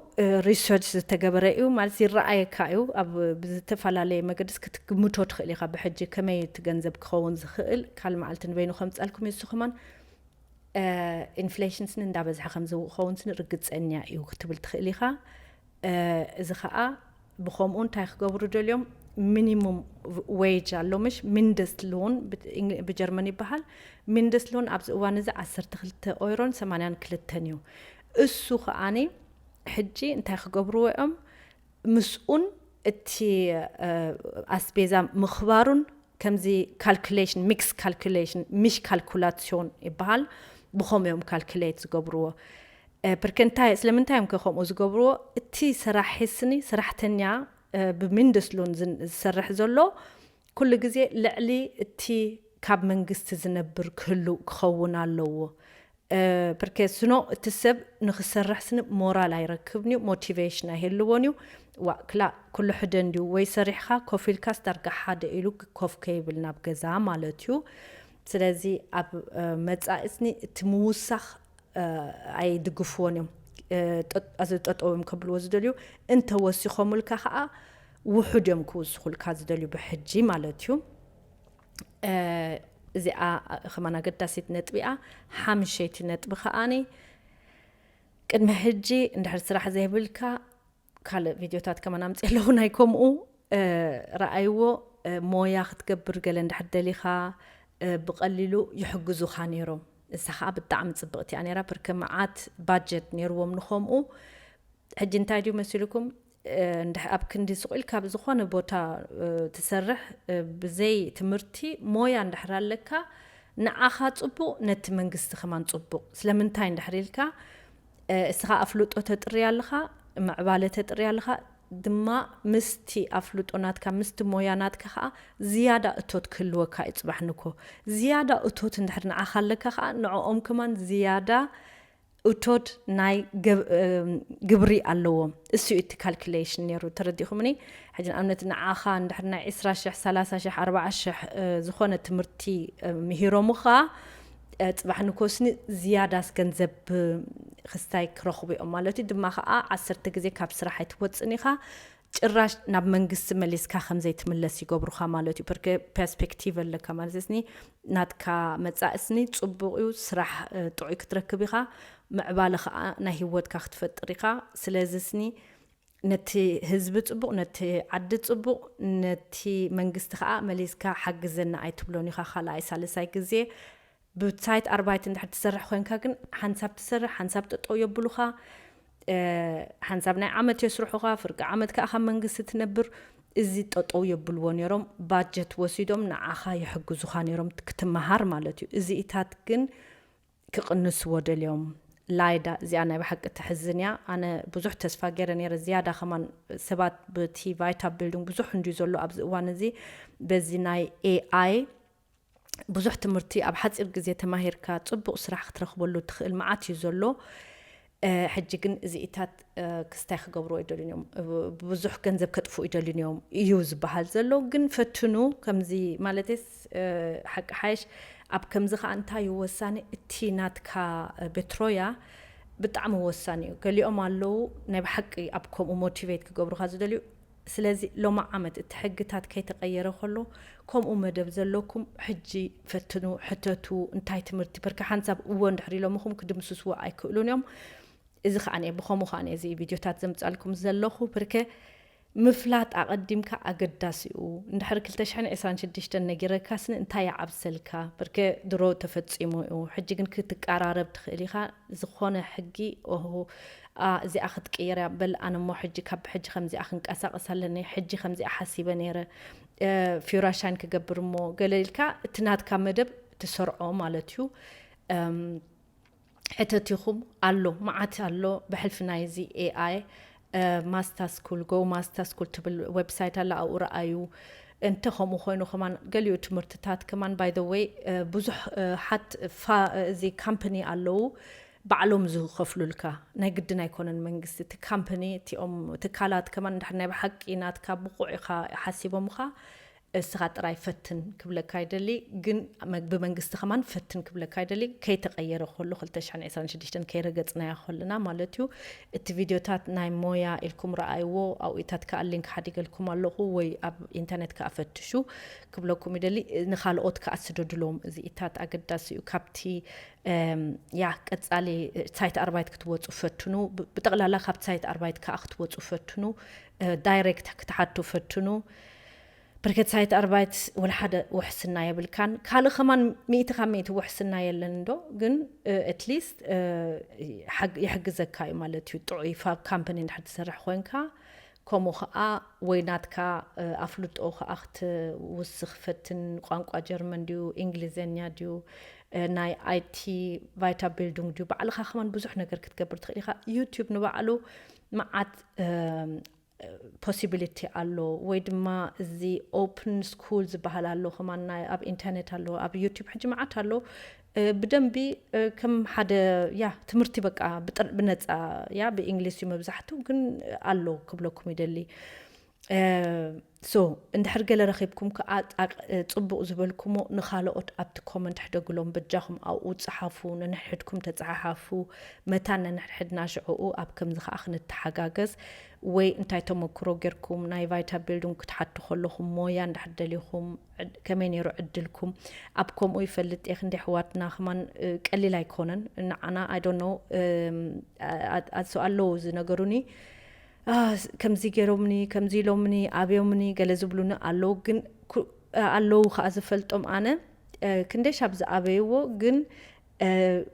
ሪሰርች ዝተገበረ እዩ ማለት ይረኣየካ እዩ። ኣብ ብዝተፈላለየ መገድስ ክትግምቶ ትኽእል ኢኻ ብሕጂ ከመይ እቲ ገንዘብ ክኸውን ዝኽእል። ካል መዓልቲ ንበይኑ ከምፀልኩም እዩ። እሱ ከማን ኢንፍሌሽን ስኒ እንዳበዝሐ ከም ዝኸውን ስኒ ርግፀኛ እዩ ክትብል ትኽእል ኢኻ። እዚ ከዓ ብኸምኡ እንታይ ክገብሩ ደልዮም? ሚኒሙም ዌጅ ኣሎ ምሽ ሚንደስት ሎን ብጀርመን ይበሃል። ሚንደስት ሎን ኣብዚ እዋን እዚ ዓሰርተ ክልተ ኦይሮን ሰማንያን ክልተን እዩ። እሱ ከዓኒ ሕጂ እንታይ ክገብርዎ እዮም? ምስኡን እቲ ኣስቤዛ ምኽባሩን ከምዚ ካልኩሌሽን ሚክስ ካልኩሌሽን ሚሽ ካልኩላሲዮን ይበሃል። ብኸምኡ እዮም ካልኩሌት ዝገብርዎ። ፕርከ እንታይ ስለምንታይ እዮም ከምኡ ዝገብርዎ? እቲ ሰራሒ ስኒ ሰራሕተኛ ብሚንደስሎን ዝሰርሕ ዘሎ ኩሉ ግዜ ልዕሊ እቲ ካብ መንግስቲ ዝነብር ክህሉ ክኸውን ኣለዎ። ፕርከ ስኖ እቲ ሰብ ንክሰርሕ ስኒ ሞራል ኣይረክብን እዩ፣ ሞቲቬሽን ኣይህልዎን እዩ። ዋ ክላ ኩሉ ሕደ እንዲዩ ወይ ሰሪሕካ ኮፍ ኢልካስ ዳርጋ ሓደ ኢሉ ኮፍ ከይብል ናብ ገዛ ማለት እዩ። ስለዚ ኣብ መጻኢ ስኒ እቲ ምውሳኽ ኣይድግፍዎን እዮም። እዚ ጠጠው እዮም ከብልዎ ዝደልዩ። እንተወሲኾምልካ ከዓ ውሑድ እዮም ክውስኹልካ ዝደልዩ ብሕጂ ማለት እዩ። እዚኣ ከማን ኣገዳሲት ነጥቢኣ። ሓምሸይቲ ነጥቢ ከዓኒ ቅድሚ ሕጂ እንድሕር ስራሕ ዘይብልካ ካልእ ቪድዮታት ከማን ኣምፅእ ኣለኹ ናይ ከምኡ ረኣይዎ። ሞያ ክትገብር ገለ እንድሕር ደሊኻ ብቐሊሉ ይሕግዙኻ ነይሮም። እሳ ከዓ ብጣዕሚ ፅብቕቲ እያ ነይራ። ብርከ መዓት ባጀት ነይርዎም ንኸምኡ። ሕጂ እንታይ ድዩ መሲልኩም? ኣብ ክንዲ ስቕ ኢልካ ኣብ ዝኾነ ቦታ ትሰርሕ ብዘይ ትምህርቲ ሞያ እንድሕር ኣለካ ንዓኻ ፅቡቕ፣ ነቲ መንግስቲ ከማን ፅቡቕ። ስለምንታይ እንድሕር ኢልካ እስኻ ኣፍልጦ ተጥሪ ኣለኻ፣ ምዕባለ ተጥሪ ኣለኻ፣ ድማ ምስቲ ኣፍልጦ ናትካ ምስቲ ሞያ ናትካ ከዓ ዝያዳ እቶት ክህልወካ እዩ። ፅባሕ ንኮ ዝያዳ እቶት እንድሕር ንዓኻ ኣለካ ከዓ ንዕኦም ከማን ዝያዳ እቶት ናይ ግብሪ ኣለዎም። እሱ እቲ ካልኩሌሽን ነይሩ ተረዲኹምኒ። ሕጂ ንኣብነት ንዓኻ እንድሕር ናይ ዕስራ ሽሕ፣ ሰላሳ ሽሕ፣ ኣርባዓ ሽሕ ዝኾነ ትምህርቲ ምሂሮምኻ ፅባሕ ንኮስኒ ዝያዳስ ገንዘብ ክስታይ ክረኽቡ እዮም ማለት እዩ። ድማ ከዓ ዓሰርተ ግዜ ካብ ስራሕ ኣይትወፅን ኢኻ። ጭራሽ ናብ መንግስቲ መሊስካ ከም ዘይትምለስ ይገብሩኻ ማለት እዩ። ፐርኬ ፐርስፔክቲቭ ኣለካ ማለት ስኒ ናትካ መጻእስኒ ጽቡቕ እዩ፣ ስራሕ ጥዑይ ክትረክብ ኢኻ፣ ምዕባለ ኸዓ ናይ ህይወትካ ክትፈጥር ኢኻ። ስለዚ ስኒ ነቲ ህዝቢ ጽቡቕ፣ ነቲ ዓዲ ጽቡቕ፣ ነቲ መንግስቲ ኸዓ መሊስካ ሓግዘና ኣይትብሎን ኢኻ። ካልኣይ ሳልሳይ ግዜ ብሳይት ኣርባይት እንድሕር ትሰርሕ ኮይንካ ግን ሓንሳብ ትሰርሕ ሓንሳብ ጠጠው የብሉኻ። ሓንሳብ ናይ ዓመት የስርሑኻ፣ ፍርቂ ዓመት ከዓ ካብ መንግስቲ ትነብር። እዚ ጠጠው የብልዎ ነይሮም፣ ባጀት ወሲዶም ንዓኻ ይሕግዙኻ ነይሮም ክትመሃር ማለት እዩ። እዚኢታት ግን ክቕንስዎ ደልዮም። ላይዳ እዚኣ ናይ ብሓቂ ትሕዝን እያ። ኣነ ብዙሕ ተስፋ ገይረ ነይረ፣ ዝያዳ ከማን ሰባት ብቲ ቫይታ ቢልዲንግ ብዙሕ እንድዩ ዘሎ ኣብዚ እዋን እዚ። በዚ ናይ ኤኣይ ብዙሕ ትምህርቲ ኣብ ሓፂር ግዜ ተማሂርካ ፅቡቕ ስራሕ ክትረኽበሉ ትኽእል መዓት እዩ ዘሎ። ሕጂ ግን እዚኢታት ክስታይ ክገብርዎ ይደልዩን እዮም። ብዙሕ ገንዘብ ከጥፍኡ ይደልዩን እዮም እዩ ዝበሃል ዘሎ። ግን ፈትኑ። ከምዚ ማለትስ ሓቂ ሓይሽ ኣብ ከምዚ ከዓ እንታይ እዩ ወሳኒ፣ እቲ ናትካ ቤትሮያ ብጣዕሚ ወሳኒ እዩ። ገሊኦም ኣለዉ ናይ ብሓቂ ኣብ ከምኡ ሞቲቬት ክገብሩካ ዝደልዩ። ስለዚ ሎማ ዓመት እቲ ሕግታት ከይተቐየረ ከሎ ከምኡ መደብ ዘለኩም ሕጂ ፈትኑ፣ ሕተቱ። እንታይ ትምህርቲ ብርካ ሓንሳብ እዎ እንድሕር ኢሎምኹም ክድምስስዎ ኣይክእሉን እዮም። እዚ ከዓ ብኸምኡ ከዓ እዚ ቪድዮታት ዘምፃልኩም ዘለኹ ብርከ ምፍላጥ ኣቐዲምካ ኣገዳሲ እዩ። እንድሕር ክልተ ሽሕን ዕስራን ሽዱሽተን ነጊረካስኒ እንታይ ይዓብሰልካ? ብርከ ድሮ ተፈፂሙ እዩ። ሕጂ ግን ክትቀራረብ ትኽእል ኢኻ። ዝኾነ ሕጊ ኦሆ እዚኣ ክትቅየር እያ በል። ኣነ እሞ ሕጂ ካብ ሕጂ ከምዚኣ ክንቀሳቀስ ኣለኒ፣ ሕጂ ከምዚኣ ሓሲበ ነይረ፣ ፊራሻይን ክገብር እሞ ገለ ኢልካ እቲ ናትካ መደብ ትሰርዖ ማለት እዩ። ሕተቲኹም ኣሎ፣ መዓት ኣሎ። ብሕልፊ ናይዚ ኤኣይ ማስታ ስኩል፣ ጎ ማስታ ስኩል ትብል ዌብሳይት ኣላ፣ ኣብኡ ረኣዩ። እንተ ከምኡ ኮይኑ ከማን ገሊኡ ትምህርትታት ከማን ባይ ዘ ወይ ብዙሕ ሓት እዚ ካምፕኒ ኣለዉ ባዕሎም ዝኸፍሉልካ፣ ናይ ግድን ኣይኮነን መንግስቲ። እቲ ካምፕኒ እቲኦም ትካላት ከማን እንድሕር ናይ ብሓቂ ናትካ ብቑዕ ኢኻ ሓሲቦምኻ እስኻ ጥራይ ፈትን ክብለካ ይደሊ። ግን ብመንግስቲ ከማን ፈትን ክብለካ ይደሊ። ከይተቐየረ ከሎ ክልተ ሽሕን ዕስራን ሽዱሽተን ከይረገጽናያ ከለና ማለት እዩ። እቲ ቪድዮታት ናይ ሞያ ኢልኩም ረኣይዎ፣ ኣብኡታት ከዓ ሊንክ ሓዲገልኩም ኣለኹ ወይ ኣብ ኢንተርኔት ከዓ ፈትሹ ክብለኩም ይደሊ። ንኻልኦት ከዓ ስደዱሎም። እዚኢታት ኣገዳሲ እዩ። ካብቲ ያ ቀጻሊ ሳይት ኣርባይት ክትወፁ ፈትኑ። ብጠቕላላ ካብቲ ሳይት ኣርባይት ከዓ ክትወፁ ፈትኑ። ዳይሬክት ክትሓቱ ፈትኑ። ብርክት ሳይት ኣርባይት ወላ ሓደ ውሕስና የብልካን። ካልእ ከማን ሚእቲ ካብ ሚእቲ ውሕስና የለን ዶ? ግን ኣትሊስት ይሕግዘካ እዩ ማለት እዩ። ጥዑይ ፋብ ካምፓኒ እንድሕር ትሰርሕ ኮይንካ፣ ከምኡ ከዓ ወይ ናትካ ኣፍልጦ ከዓ ክትውስኽ ፈትን። ቋንቋ ጀርመን ድዩ፣ እንግሊዝኛ ድዩ፣ ናይ ኣይቲ ቫይታ ቢልዲንግ ድዩ፣ ባዕልኻ ከማን ብዙሕ ነገር ክትገብር ትኽእል ኢኻ። ዩቲዩብ ንባዕሉ መዓት ፖሲቢሊቲ ኣሎ። ወይ ድማ እዚ ኦፕን ስኩል ዝበሃል ኣሎ ከማን ናይ ኣብ ኢንተርኔት ኣሎ፣ ኣብ ዩቲዩብ ሕጂ መዓት ኣሎ። ብደንቢ ከም ሓደ ያ ትምህርቲ በቃ ብነፃ ያ ብእንግሊዝ እዩ መብዛሕቱ ግን ኣሎ ክብለኩም ይደሊ። ሶ እንድሕር ገለ ረኺብኩም ከዓ ጽቡቕ ዝበልኩሞ ንኻልኦት ኣብቲ ኮመንት ሕደግሎም። በጃኹም ኣብኡ ጸሓፉ፣ ነንሕድኩም ተጸሓሓፉ። መታን ነንሕድሕድና ሽዕኡ ኣብ ከምዚ ከዓ ክንተሓጋገዝ ወይ እንታይ ተመክሮ ጌርኩም ናይ ቫይታ ቢልዲንግ ክትሓቱ ከለኹም ሞያ እንድሕር ደሊኹም ከመይ ነይሩ ዕድልኩም? ኣብ ከምኡ ይፈልጥ እየ ክንደይ ኣሕዋትና ከማን ቀሊል ኣይኮነን ንዓና። I don't know ኣሶ ኣለዉ ዝነገሩኒ ከምዚ ገይሮምኒ ከምዚ ኢሎምኒ ኣብዮምኒ ገለ ዝብሉኒ ኣለዉ። ግን ኣለዉ ከዓ ዝፈልጦም ኣነ ክንደይ ሻብ ዝኣበይዎ ግን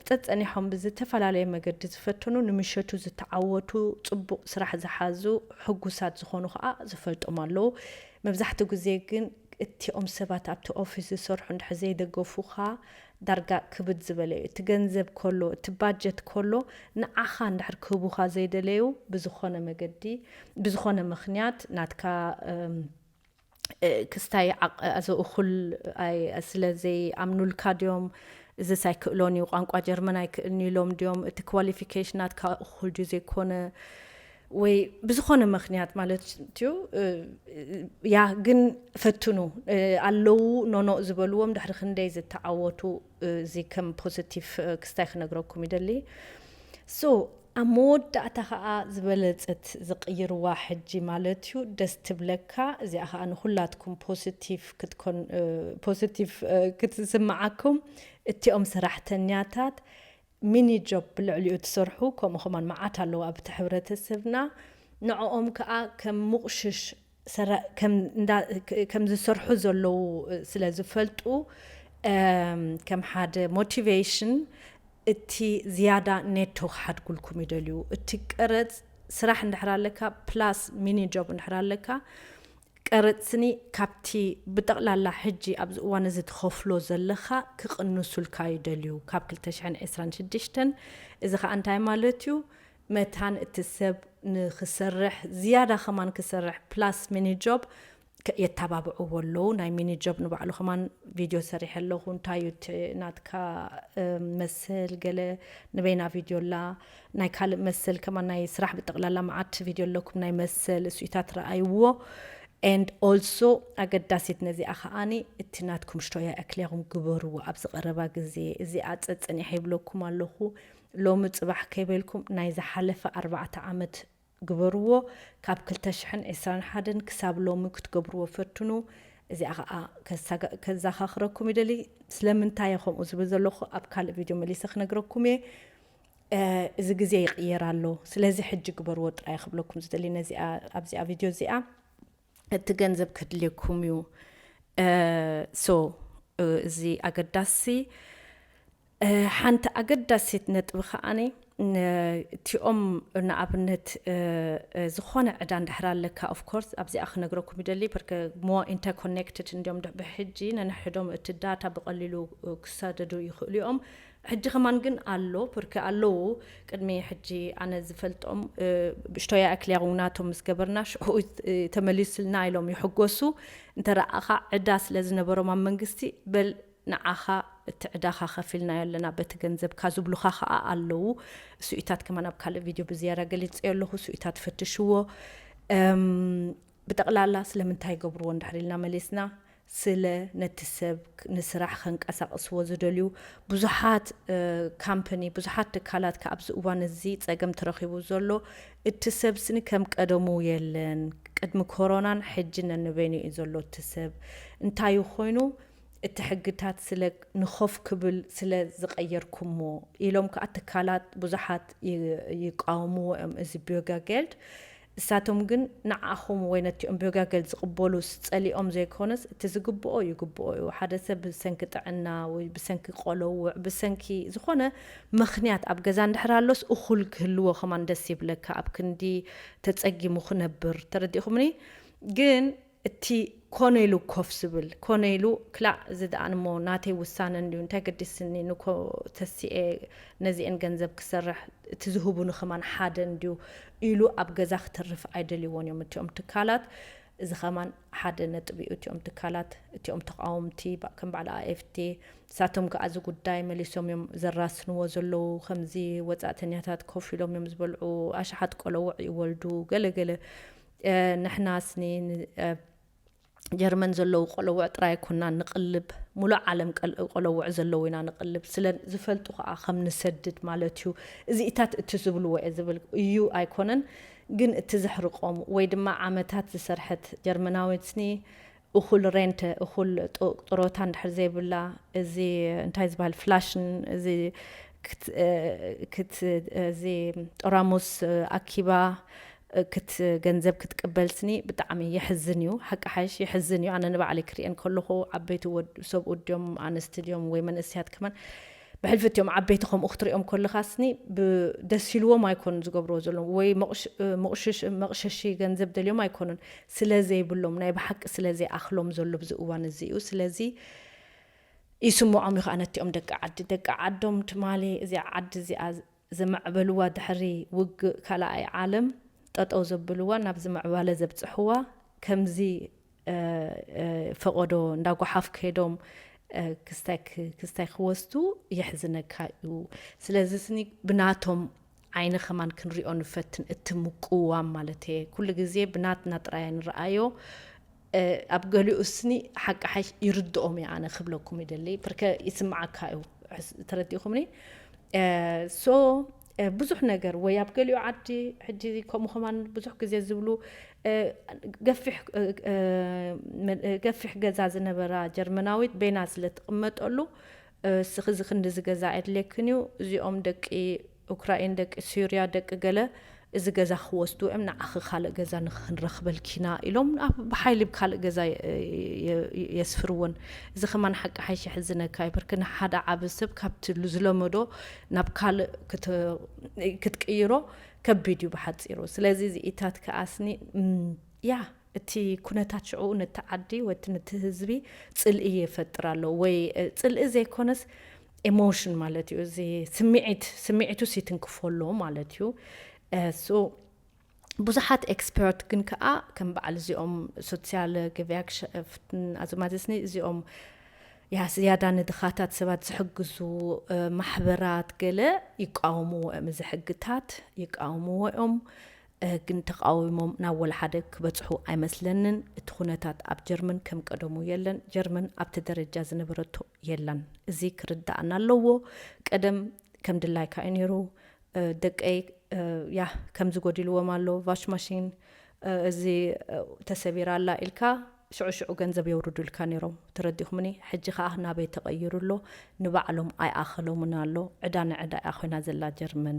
ጸጸኒሖም ብዝተፈላለየ መገዲ ዝፈተኑ ንምሸቱ ዝተዓወቱ ጽቡቕ ስራሕ ዝሓዙ ሕጉሳት ዝኾኑ ከዓ ዝፈልጦም ኣለዉ። መብዛሕትኡ ግዜ ግን እቲኦም ሰባት ኣብቲ ኦፊስ ዝሰርሑ እንድሕር ዘይደገፉኻ ዳርጋ ክብድ ዝበለ እዩ። እቲ ገንዘብ ከሎ እቲ ባጀት ከሎ ንዓኻ እንድሕር ክህቡኻ ዘይደለዩ ብዝኾነ መገዲ ብዝኾነ ምኽንያት ናትካ ክስታይ ኣዘ እኹል ስለ ዘይኣምኑልካ ድዮም? እዚስ ኣይክእሎን እዩ፣ ቋንቋ ጀርመን ኣይክእልን ኢሎም ድዮም? እቲ ኳሊፊኬሽን ናትካ እኹል ድዩ ዘይኮነ? ወይ ብዝኾነ ምኽንያት ማለት እዩ። ያ ግን ፈትኑ ኣለዉ ኖኖ ዝበልዎም ድሕሪ ክንደይ ዝተዓወቱ እዚ ከም ፖዚቲቭ ክስታይ ክነግረኩም ይደሊ። ሶ ኣብ መወዳእታ ከዓ ዝበለፀት ዝቕይርዋ ሕጂ ማለት እዩ። ደስ ትብለካ። እዚኣ ከዓ ንኩላትኩም ፖዚቲቭ ክትኮን ፖዚቲቭ ክትስምዓኩም። እቲኦም ሰራሕተኛታት ሚኒ ጆብ ብልዕሊኡ ትሰርሑ ከምኡ ከማን መዓት ኣለዉ ኣብቲ ሕብረተሰብና። ንዕኦም ከዓ ከም ምቑሽሽ ከም ዝሰርሑ ዘለዉ ስለ ዝፈልጡ ከም ሓደ ሞቲቬሽን እቲ ዝያዳ ኔቶ ክሓድጉልኩም ይደልዩ። እቲ ቀረፅ ስራሕ እንድሕር ኣለካ ፕላስ ሚኒ ጆብ እንድሕር ኣለካ ቀረፅ ስኒ ካብቲ ብጠቕላላ ሕጂ ኣብዚ እዋን እዚ ትኸፍሎ ዘለኻ ክቕንሱልካ ይደልዩ ካብ ክልተ ሽሕን ዕስራን ሽዱሽተን። እዚ ከዓ እንታይ ማለት እዩ? መታን እቲ ሰብ ንክሰርሕ ዝያዳ ከማን ክሰርሕ ፕላስ ሚኒ ጆብ የተባብዕዎ ኣለዉ። ናይ ሚኒ ጆብ ንባዕሉ ከማን ቪድዮ ሰሪሐ ኣለኹ። እንታይ እዩ እቲ ናትካ መሰል ገለ ንበይና ቪድዮ ኣላ። ናይ ካልእ መሰል ከማን ናይ ስራሕ ብጠቕላላ መዓት ቪድዮ ኣለኩም ናይ መሰል እሱኢታት ረኣይዎ። And also ኣገዳሲት ነዚኣ ከዓኒ እቲ ናትኩም ሽቶያ ኣክሊያኹም ግበርዎ ኣብዚ ቀረባ ግዜ። እዚኣ ጸጸኒሐ ይብለኩም ኣለኹ። ሎሚ ጽባሕ ከይበልኩም ናይ ዝሓለፈ ኣርባዕተ ዓመት ግበርዎ። ካብ ክልተ ሽሕን ዕስራን ሓደን ክሳብ ሎሚ ክትገብርዎ ፈትኑ። እዚኣ ከዓ ከዛኻኽረኩም ይደሊ። ስለምንታይ እየ ከምኡ ዝብል ዘለኹ ኣብ ካልእ ቪድዮ መሊሰ ክነግረኩም እየ። እዚ ግዜ ይቕየር ኣሎ። ስለዚ ሕጂ ግበርዎ ጥራይ ክብለኩም ዝደሊ ነዚኣ ኣብዚኣ ቪድዮ እዚኣ። እቲ ገንዘብ ከድልየኩም እዩ። ሶ እዚ ኣገዳሲ ሓንቲ ኣገዳሲት ነጥቢ ከዓኒ እቲኦም ንኣብነት ዝኾነ ዕዳ እንድሕር ኣለካ ኦፍኮርስ ኣብዚኣ ክነግረኩም ይደሊ ርክ ሞ ኢንተርኮኔክትድ እንዲዮም ብሕጂ ነንሕዶም እቲ ዳታ ብቐሊሉ ክሳደዱ ይኽእሉ እዮም። ሕጂ ከማን ግን ኣሎ ርክ ኣለዉ። ቅድሚ ሕጂ ኣነ ዝፈልጦም ብሽቶያ ኣክልያው ናቶም ምስ ገበርና ሽዑ ተመሊስልና ኢሎም ይሕጎሱ። እንተረኣኻ ዕዳ ስለ ዝነበሮም ኣብ መንግስቲ በል ንዓኻ እቲ ዕዳኻ ከፊልናዮ ኣለና በቲ ገንዘብካ ዝብሉኻ ከዓ ኣለዉ። ስኢታት ከማን ኣብ ካልእ ቪድዮ ብዝያዳ ገሊፀዮ ኣለኹ። ስኢታት ፈትሽዎ። ብጠቕላላ ስለምንታይ ገብርዎ እንድሕር ኢልና መሊስና ስለ ነቲ ሰብ ንስራሕ ከንቀሳቕስዎ ዝደልዩ ብዙሓት ካምፓኒ ብዙሓት ትካላት ከ ኣብዚ እዋን እዚ ፀገም ተረኺቡ ዘሎ እቲ ሰብ ስኒ ከም ቀደሙ የለን። ቅድሚ ኮሮናን ሕጂ ነንበይኑ እዩ ዘሎ እቲ ሰብ እንታይ ኮይኑ እቲ ሕግታት ስለ ንኾፍ ክብል ስለ ዝቐየርኩሞ ኢሎም ከዓ ትካላት ብዙሓት ይቃወምዎ እዮም እዚ ቢዮጋጌልድ። እሳቶም ግን ንዓኹም ወይ ነቲኦም ቢዮጋጌልድ ዝቕበሉ ዝፀሊኦም ዘይኮነስ እቲ ዝግብኦ ይግብኦ እዩ። ሓደ ሰብ ብሰንኪ ጥዕና ወይ ብሰንኪ ቆለውዕ ብሰንኪ ዝኾነ ምኽንያት ኣብ ገዛ እንድሕር ኣሎስ እኹል ክህልዎ ከማን ደስ ይብለካ ኣብ ክንዲ ተፀጊሙ ክነብር ተረዲእኹምኒ። ግን እቲ ኮነ ኢሉ ኮፍ ዝብል ኮነ ኢሉ ክላእ እዚ ደኣ እሞ ናተይ ውሳነ እንድዩ እንታይ ገዲስኒ ንኮ ተሲኤ ነዚኤን ገንዘብ ክሰርሕ እቲ ዝህቡኒ ከማን ሓደ እንድዩ ኢሉ ኣብ ገዛ ክተርፍ ኣይደልይዎን እዮም እቲኦም ትካላት። እዚ ከማን ሓደ ነጥቢ እዩ እቲኦም ትካላት እቲኦም ተቃወምቲ ከም በዓል ኣኤፍቲ እሳቶም ከኣ እዚ ጉዳይ መሊሶም እዮም ዘራስንዎ ዘለዉ ከምዚ ወጻእተኛታት ኮፍ ኢሎም እዮም ዝበልዑ ኣሽሓት ቆለውዕ ይወልዱ ገለገለ ንሕና ስኒ ጀርመን ዘለዉ ቆለውዕ ጥራይ ኣይኮናን ንቕልብ፣ ሙሉእ ዓለም ቆለውዕ ዘለዉ ኢና ንቕልብ። ስለ ዝፈልጡ ከኣ ከም ንሰድድ ማለት እዩ። እዚኢታት እቲ ዝብልዎ እየ ዝብል እዩ ኣይኮነን፣ ግን እቲ ዘሕርቖም ወይ ድማ ዓመታት ዝሰርሐት ጀርመናዊት ስኒ እኹል ሬንተ እኹል ጥሮታ እንድሕር ዘይብላ እዚ እንታይ ዝበሃል ፍላሽን እዚ ክት እዚ ጦራሙስ ኣኪባ ክት ገንዘብ ክትቅበል ስኒ ብጣዕሚ የሕዝን እዩ። ሓቂ ሓይሽ የሕዝን እዩ። ኣነ ንባዕለይ ክሪኤን ከለኹ ዓበይቲ ወድ ሰብኡት ድዮም ኣንስቲ ድዮም ወይ መንእሰያት ከማን ብሕልፊ እቲኦም ዓበይቲ ከምኡ ክትሪኦም ከለኻ ስኒ ደስ ኢልዎም ኣይኮኑን ዝገብርዎ ዘለዉ ወይ መቕሸሺ ገንዘብ ደልዮም ኣይኮኑን ስለ ዘይብሎም ናይ ብሓቂ ስለ ዘይኣኽሎም ዘሎ ብዚ እዋን እዚ እዩ። ስለዚ ይስምዖም እዩ ከዓ ነቲኦም ደቂ ዓዲ ደቂ ዓዶም ትማሊ እዚኣ ዓዲ እዚኣ ዘማዕበልዋ ድሕሪ ውግእ ካልኣይ ዓለም ጠጠው ዘብልዋ ናብ ዝምዕባለ ዘብፅሕዋ ከምዚ ፈቐዶ እንዳጓሓፍ ከይዶም ክስታይ ክወስዱ የሕዝነካ እዩ። ስለዚ ስኒ ብናቶም ዓይኒ ከማን ክንሪኦ ንፈትን እቲ ምቅዋም ማለት እየ ኩሉ ግዜ ብናትና ጥራይ ንረኣዮ ኣብ ገሊኡ ስኒ ሓቂ ሓይሽ ይርድኦም እየ ኣነ ክብለኩም ይደሊ ብርከ ይስምዓካ እዩ ተረዲእኩምኒ ሶ ብዙሕ ነገር ወይ ኣብ ገሊኡ ዓዲ ሕጂ ከምኡ ከማን ብዙሕ ግዜ ዝብሉ ገፊሕ ገፊሕ ገዛ ዝነበራ ጀርመናዊት በይና ስለ ትቕመጠሉ እስኺ እዚ ክንዲ እዚ ገዛ ኣየድልየክን እዩ፣ እዚኦም ደቂ ኡክራይን፣ ደቂ ሱርያ፣ ደቂ ገለ እዚ ገዛ ክወስዱ እዮም፣ ንዓኺ ካልእ ገዛ ንክንረኽበልኪ ኢና ኢሎም ኣብ ብሓይሊ ብካልእ ገዛ የስፍርወን። እዚ ከማን ሓቂ ሓይሽ የሕዝነካ እዩ፣ ብርክ ንሓደ ዓቢ ሰብ ካብቲ ዝለመዶ ናብ ካልእ ክትቅይሮ ከቢድ እዩ ብሓጺሩ። ስለዚ እዚ ኢታት ከኣስኒ ያ እቲ ኩነታት ሽዑ ነቲ ዓዲ ወቲ ነቲ ህዝቢ ጽልኢ ይፈጥር ኣሎ ወይ ጽልኢ ዘይኮነስ ኤሞሽን ማለት እዩ። እዚ ስምዒት ስምዒቱ ሲትንክፎ ኣሎ ማለት እዩ። ሶ ብዙሓት ኤክስፐርት ግን ከኣ ከም በዓል እዚኦም ሶሲያል ገቪያክሸፍትን ኣዝማትስኒ እዚኦም ያ ዝያዳ ንድኻታት ሰባት ዝሕግዙ ማሕበራት ገለ ይቃወምዎ እዮም። እዚ ሕግታት ይቃወምዎ እዮም። ግን ተቃዊሞም ናብ ወላ ሓደ ክበጽሑ ኣይመስለንን። እቲ ኩነታት ኣብ ጀርመን ከም ቀደሙ የለን። ጀርመን ኣብቲ ደረጃ ዝነበረቶ የላን። እዚ ክርዳእና ኣለዎ። ቀደም ከም ድላይካ እዩ ነይሩ። ደቀይ ያ ከምዚ ጎዲልዎም ኣሎ፣ ቫሽ ማሽን እዚ ተሰቢራ ኣላ ኢልካ ሽዑ ሽዑ ገንዘብ የውርዱልካ ነይሮም። ተረዲኹምኒ? ሕጂ ከኣ ናበይ ተቐይሩ ኣሎ? ንባዕሎም ኣይኣኸሎምን ኣሎ። ዕዳ ንዕዳ እያ ኮይና ዘላ ጀርመን።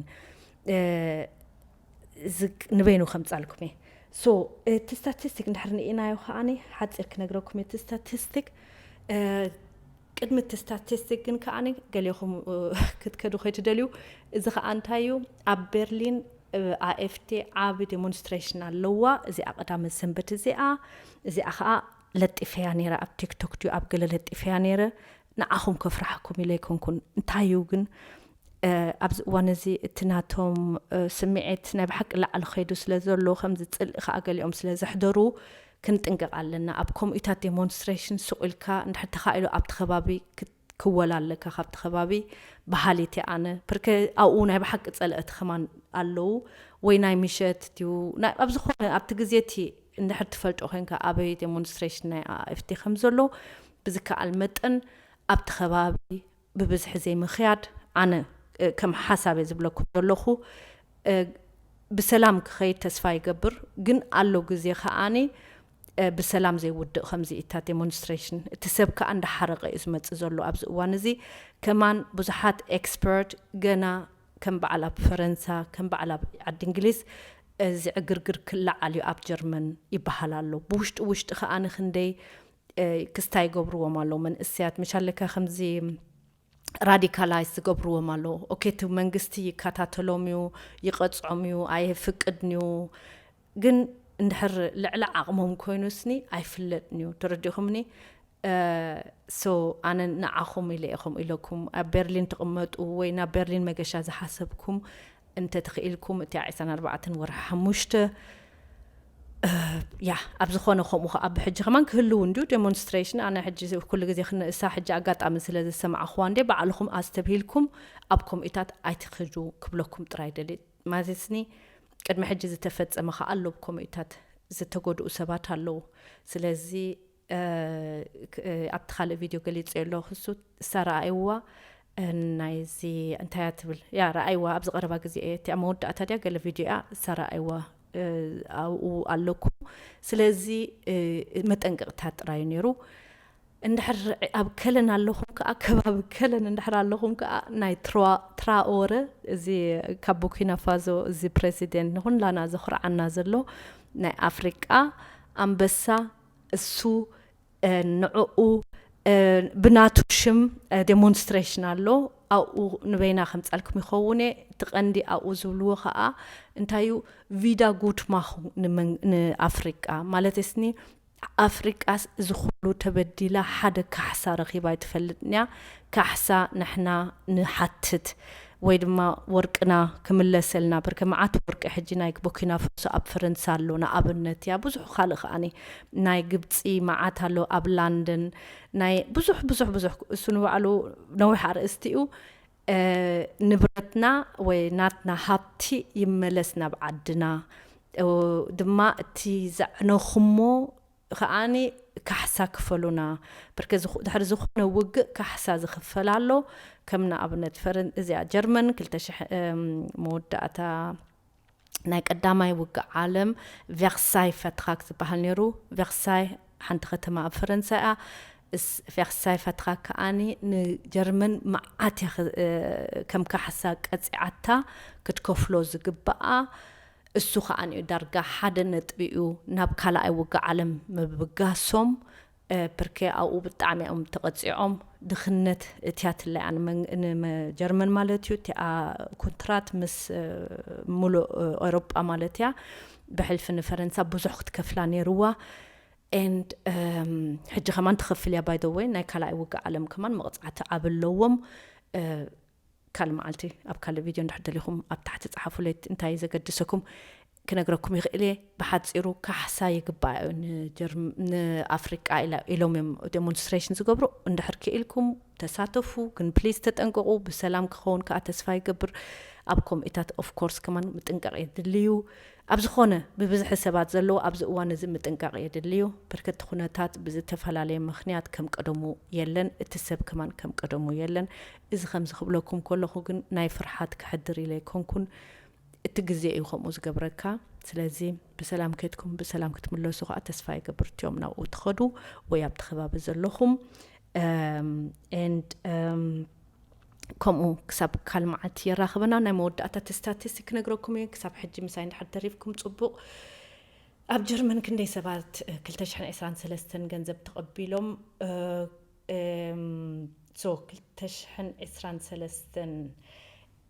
ንበይኑ ከምጻልኩም እየ። ሶ እቲ ስታቲስቲክ እንድሕር ንኢናዮ ከኣኒ ሓጺር ክነግረኩም እየ። እቲ ስታቲስቲክ ቅድሚ እቲ ስታቲስቲክ ግን ከኣኒ ገሊኹም ክትከዱ ከይትደልዩ። እዚ ከኣ እንታይ እዩ? ኣብ ቤርሊን ኣኤፍቲ ዓቢ ዴሞንስትሬሽን ኣለዋ። እዚኣ ቀዳመ ሰንበት እዚኣ እዚኣ ከኣ ለጢፈያ ነይረ ኣብ ቲክቶክ ድዩ ኣብ ገለ ለጢፈያ ነይረ። ንዓኹም ከፍርሓኩም ኢለ ኣይኮንኩን። እንታይ እዩ ግን ኣብዚ እዋን እዚ እቲ ናቶም ስምዒት ናይ ብሓቂ ላዕሊ ከይዱ ስለ ዘሎ ከምዚ ጽልኢ ከኣ ገሊኦም ስለ ዘሕደሩ ክንጥንቀቕ ኣለና። ኣብ ከምኡታት ዴሞንስትሬሽን ሱቕ ኢልካ እንድሕር ተኻኢሉ ኣብቲ ከባቢ ክወላ ኣለካ ካብቲ ከባቢ በሃሊት እየ ኣነ። ብርከ ኣብኡ ናይ ብሓቂ ጸለእቲ ከማን ኣለዉ ወይ ናይ ምሸት ድዩ ኣብ ዝኾነ ኣብቲ ግዜ እቲ እንድሕር ትፈልጦ ኮንካ ኣበይ ዴሞንስትሬሽን ናይ ኣኤፍቲ ከም ዘሎ ብዝከኣል መጠን ኣብቲ ከባቢ ብብዝሒ ዘይምኽያድ ኣነ ከም ሓሳብ እየ ዝብለኩም ዘለኹ። ብሰላም ክኸይድ ተስፋ ይገብር፣ ግን ኣሎ ግዜ ከኣኒ ብሰላም ዘይውድእ ከምዚ ኢታት ዴሞንስትሬሽን እቲ ሰብ ከኣ እንዳሓረቐ እዩ ዝመጽእ ዘሎ ኣብዚ እዋን እዚ። ከማን ብዙሓት ኤክስፐርት ገና ከም በዓል ኣብ ፈረንሳ ከም በዓል ኣብ ዓዲ እንግሊዝ እዚ ዕግርግር ክለዓል እዩ ኣብ ጀርመን ይበሃል ኣሎ። ብውሽጢ ውሽጢ ከኣ ንክንደይ ክስታይ ይገብርዎም ኣለዉ መንእሰያት መሻለካ ከምዚ ራዲካላይዝ ዝገብርዎም ኣለዉ። ኦኬ እቲ መንግስቲ ይከታተሎም እዩ፣ ይቐጽዖም እዩ፣ ኣየፍቅድን እዩ። ግን እንድሕር ልዕሊ ዓቕሞም ኮይኑ ስኒ ኣይፍለጥን እዩ። ተረዲኹምኒ? ሶ ኣነ ንዓኹም ኢለ ኢኹም ኢለኩም ኣብ ቤርሊን ትቕመጡ ወይ ናብ ቤርሊን መገሻ ዝሓሰብኩም እንተ ተኽኢልኩም እቲ ዕስራን ኣርባዕተን ወርሒ ሓሙሽተ ያ ኣብ ዝኾነ ከምኡ ከዓ ብሕጂ ከማን ክህልው እንድዩ ዴሞንስትሬሽን ኣነ ሕጂ ኩሉ ግዜ ክንእሳ ሕጂ ኣጋጣሚ ስለ ዝሰማዕኹዋ እንደ ባዕልኹም ኣስተብሂልኩም ኣብ ከምኡታት ኣይትኽዱ ክብለኩም ጥራይ ደሊ ማለትኒ ቅድሚ ሕጂ ዝተፈጸመ ከዓ ኣሎ ከምኡታት ዝተጎድኡ ሰባት ኣለዉ ስለዚ ኣብቲ ካልእ ቪድዮ ገሊጸዮ ኣለኹ ክሱ እሳ ረኣይዋ ናይዚ እንታይ እያ ትብል ያ ረኣይዋ ኣብዚ ቀረባ ግዜ እየ እቲኣ መወዳእታ ድያ ገለ ቪድዮ እያ እሳ ረኣይዋ ኣብኡ ኣለኩም ስለዚ መጠንቀቕታ ጥራዩ ነይሩ እንድሕር ኣብ ከለን ኣለኹም ከዓ ከባቢ ከለን እንድሕር ኣለኹም ከዓ ናይ ትራኦረ እዚ ካብ ቡኪና ፋዞ እዚ ፕሬዚደንት ንኩላና ዘኹርዓና ዘሎ ናይ ኣፍሪቃ ኣንበሳ እሱ ንዕኡ ብናቱ ሽም ዴሞንስትሬሽን ኣሎ ኣብኡ ንበይና ከምፃልኩም ይኸውን እየ እቲ ቀንዲ ኣብኡ ዝብልዎ ከዓ እንታዩ ቪዳ ጉድ ማኹ ንኣፍሪቃ ማለት ስኒ ኣፍሪቃስ እዚ ኩሉ ተበዲላ ሓደ ካሕሳ ረኺባ ኣይትፈልጥን እያ ካሕሳ ንሕና ንሓትት ወይ ድማ ወርቅና ክምለሰልና ብርከ መዓት ወርቂ ሕጂ ናይ ቦኪና ፋሶ ኣብ ፈረንሳ ኣሎ ንኣብነት እያ ብዙሕ ካልእ ከዓኒ ናይ ግብፂ መዓት ኣሎ ኣብ ላንደን ናይ ብዙሕ ብዙሕ ብዙሕ እሱ ንባዕሉ ነዊሕ ኣርእስቲ እዩ ንብረትና ወይ ናትና ሃብቲ ይመለስ ናብ ዓድና ድማ እቲ ዘዕነኹሞ ከዓኒ ካሕሳ ክፈሉና። ብርክ ድሕሪ ዝኾነ ውግእ ካሕሳ ዝኽፈል ኣሎ። ከም ንኣብነት ፈረን እዚኣ ጀርመን ክልተ ሽሕ መወዳእታ ናይ ቀዳማይ ውግእ ዓለም ቨርሳይ ፈትራክ ዝበሃል ነይሩ። ቨርሳይ ሓንቲ ከተማ ኣብ ፈረንሳ እያ። ቨርሳይ ፈትራክ ከዓኒ ንጀርመን መዓት እያ ከም ካሕሳ ቀፂዓታ ክትከፍሎ ዝግባኣ። እሱ ከዓኒ እዩ ዳርጋ ሓደ ነጥቢ እዩ ናብ ካልኣይ ውግእ ዓለም ምብጋሶም። ብርኬ ኣብኡ ብጣዕሚ እዮም ተቐፂዖም። ድኽነት እቲያ ትለያ ንጀርመን ማለት እዩ። እቲኣ ኩንትራት ምስ ሙሉእ ኤውሮጳ ማለት እያ። ብሕልፊ ንፈረንሳ ብዙሕ ክትከፍላ ነይርዋ። And ሕጂ ከማን ትኸፍል እያ። By the way ናይ ካልኣይ ውግእ ዓለም ከማን መቕፃዕቲ ዓብ ኣለዎም። ካልእ መዓልቲ ኣብ ካልእ ቪድዮ እንድሕር ደሊኹም ኣብ ታሕቲ ጸሓፉለይ፣ እንታይ እዩ ዘገድሰኩም ክነግረኩም ይኽእል እየ። ብሓጺሩ ካሕሳ ይግባእ እዩ ንጀርም-፣ ንኣፍሪቃ ኢላ-፣ ኢሎም እዮም ዴሞንስትሬሽን ዝገብሩ። እንድሕር ክኢልኩም ተሳተፉ፣ ግን ፕሊዝ ተጠንቀቑ። ብሰላም ክኸውን ከኣ ተስፋ ይገብር። ኣብ ኮሚታት ኦፍ ኮርስ ከማን ምጥንቃቕ የድልዩ። ኣብ ዝኾነ ብብዝሒ ሰባት ዘለዎ ኣብዚ እዋን እዚ ምጥንቃቕ የድልዩ። ብርክቲ ኩነታት ብዝተፈላለየ ምኽንያት ከም ቀደሙ የለን። እቲ ሰብ ከማን ከም ቀደሙ የለን። እዚ ከምዚ ክብለኩም ከለኹ ግን ናይ ፍርሓት ክሕድር ኢለ ኣይኮንኩን። እቲ ግዜ እዩ ከምኡ ዝገብረካ። ስለዚ ብሰላም ከድኩም ብሰላም ክትምለሱ ከዓ ተስፋ ይገብር። እቲኦም ናብኡ ትኸዱ ወይ ኣብቲ ከባቢ ዘለኹም። And ከምኡ ክሳብ ካልእ መዓልቲ የራኽበና። ናይ መወዳእታ እቲ ስታቲስቲክ ክነግረኩም እየ። ክሳብ ሕጂ ምሳይ እንድሕር ተሪፍኩም ጽቡቕ። ኣብ ጀርመን ክንደይ ሰባት ክልተ ሽሕን ዕስራን ሰለስተን ገንዘብ ተቐቢሎም? ሶ ክልተ ሽሕን ዕስራን ሰለስተን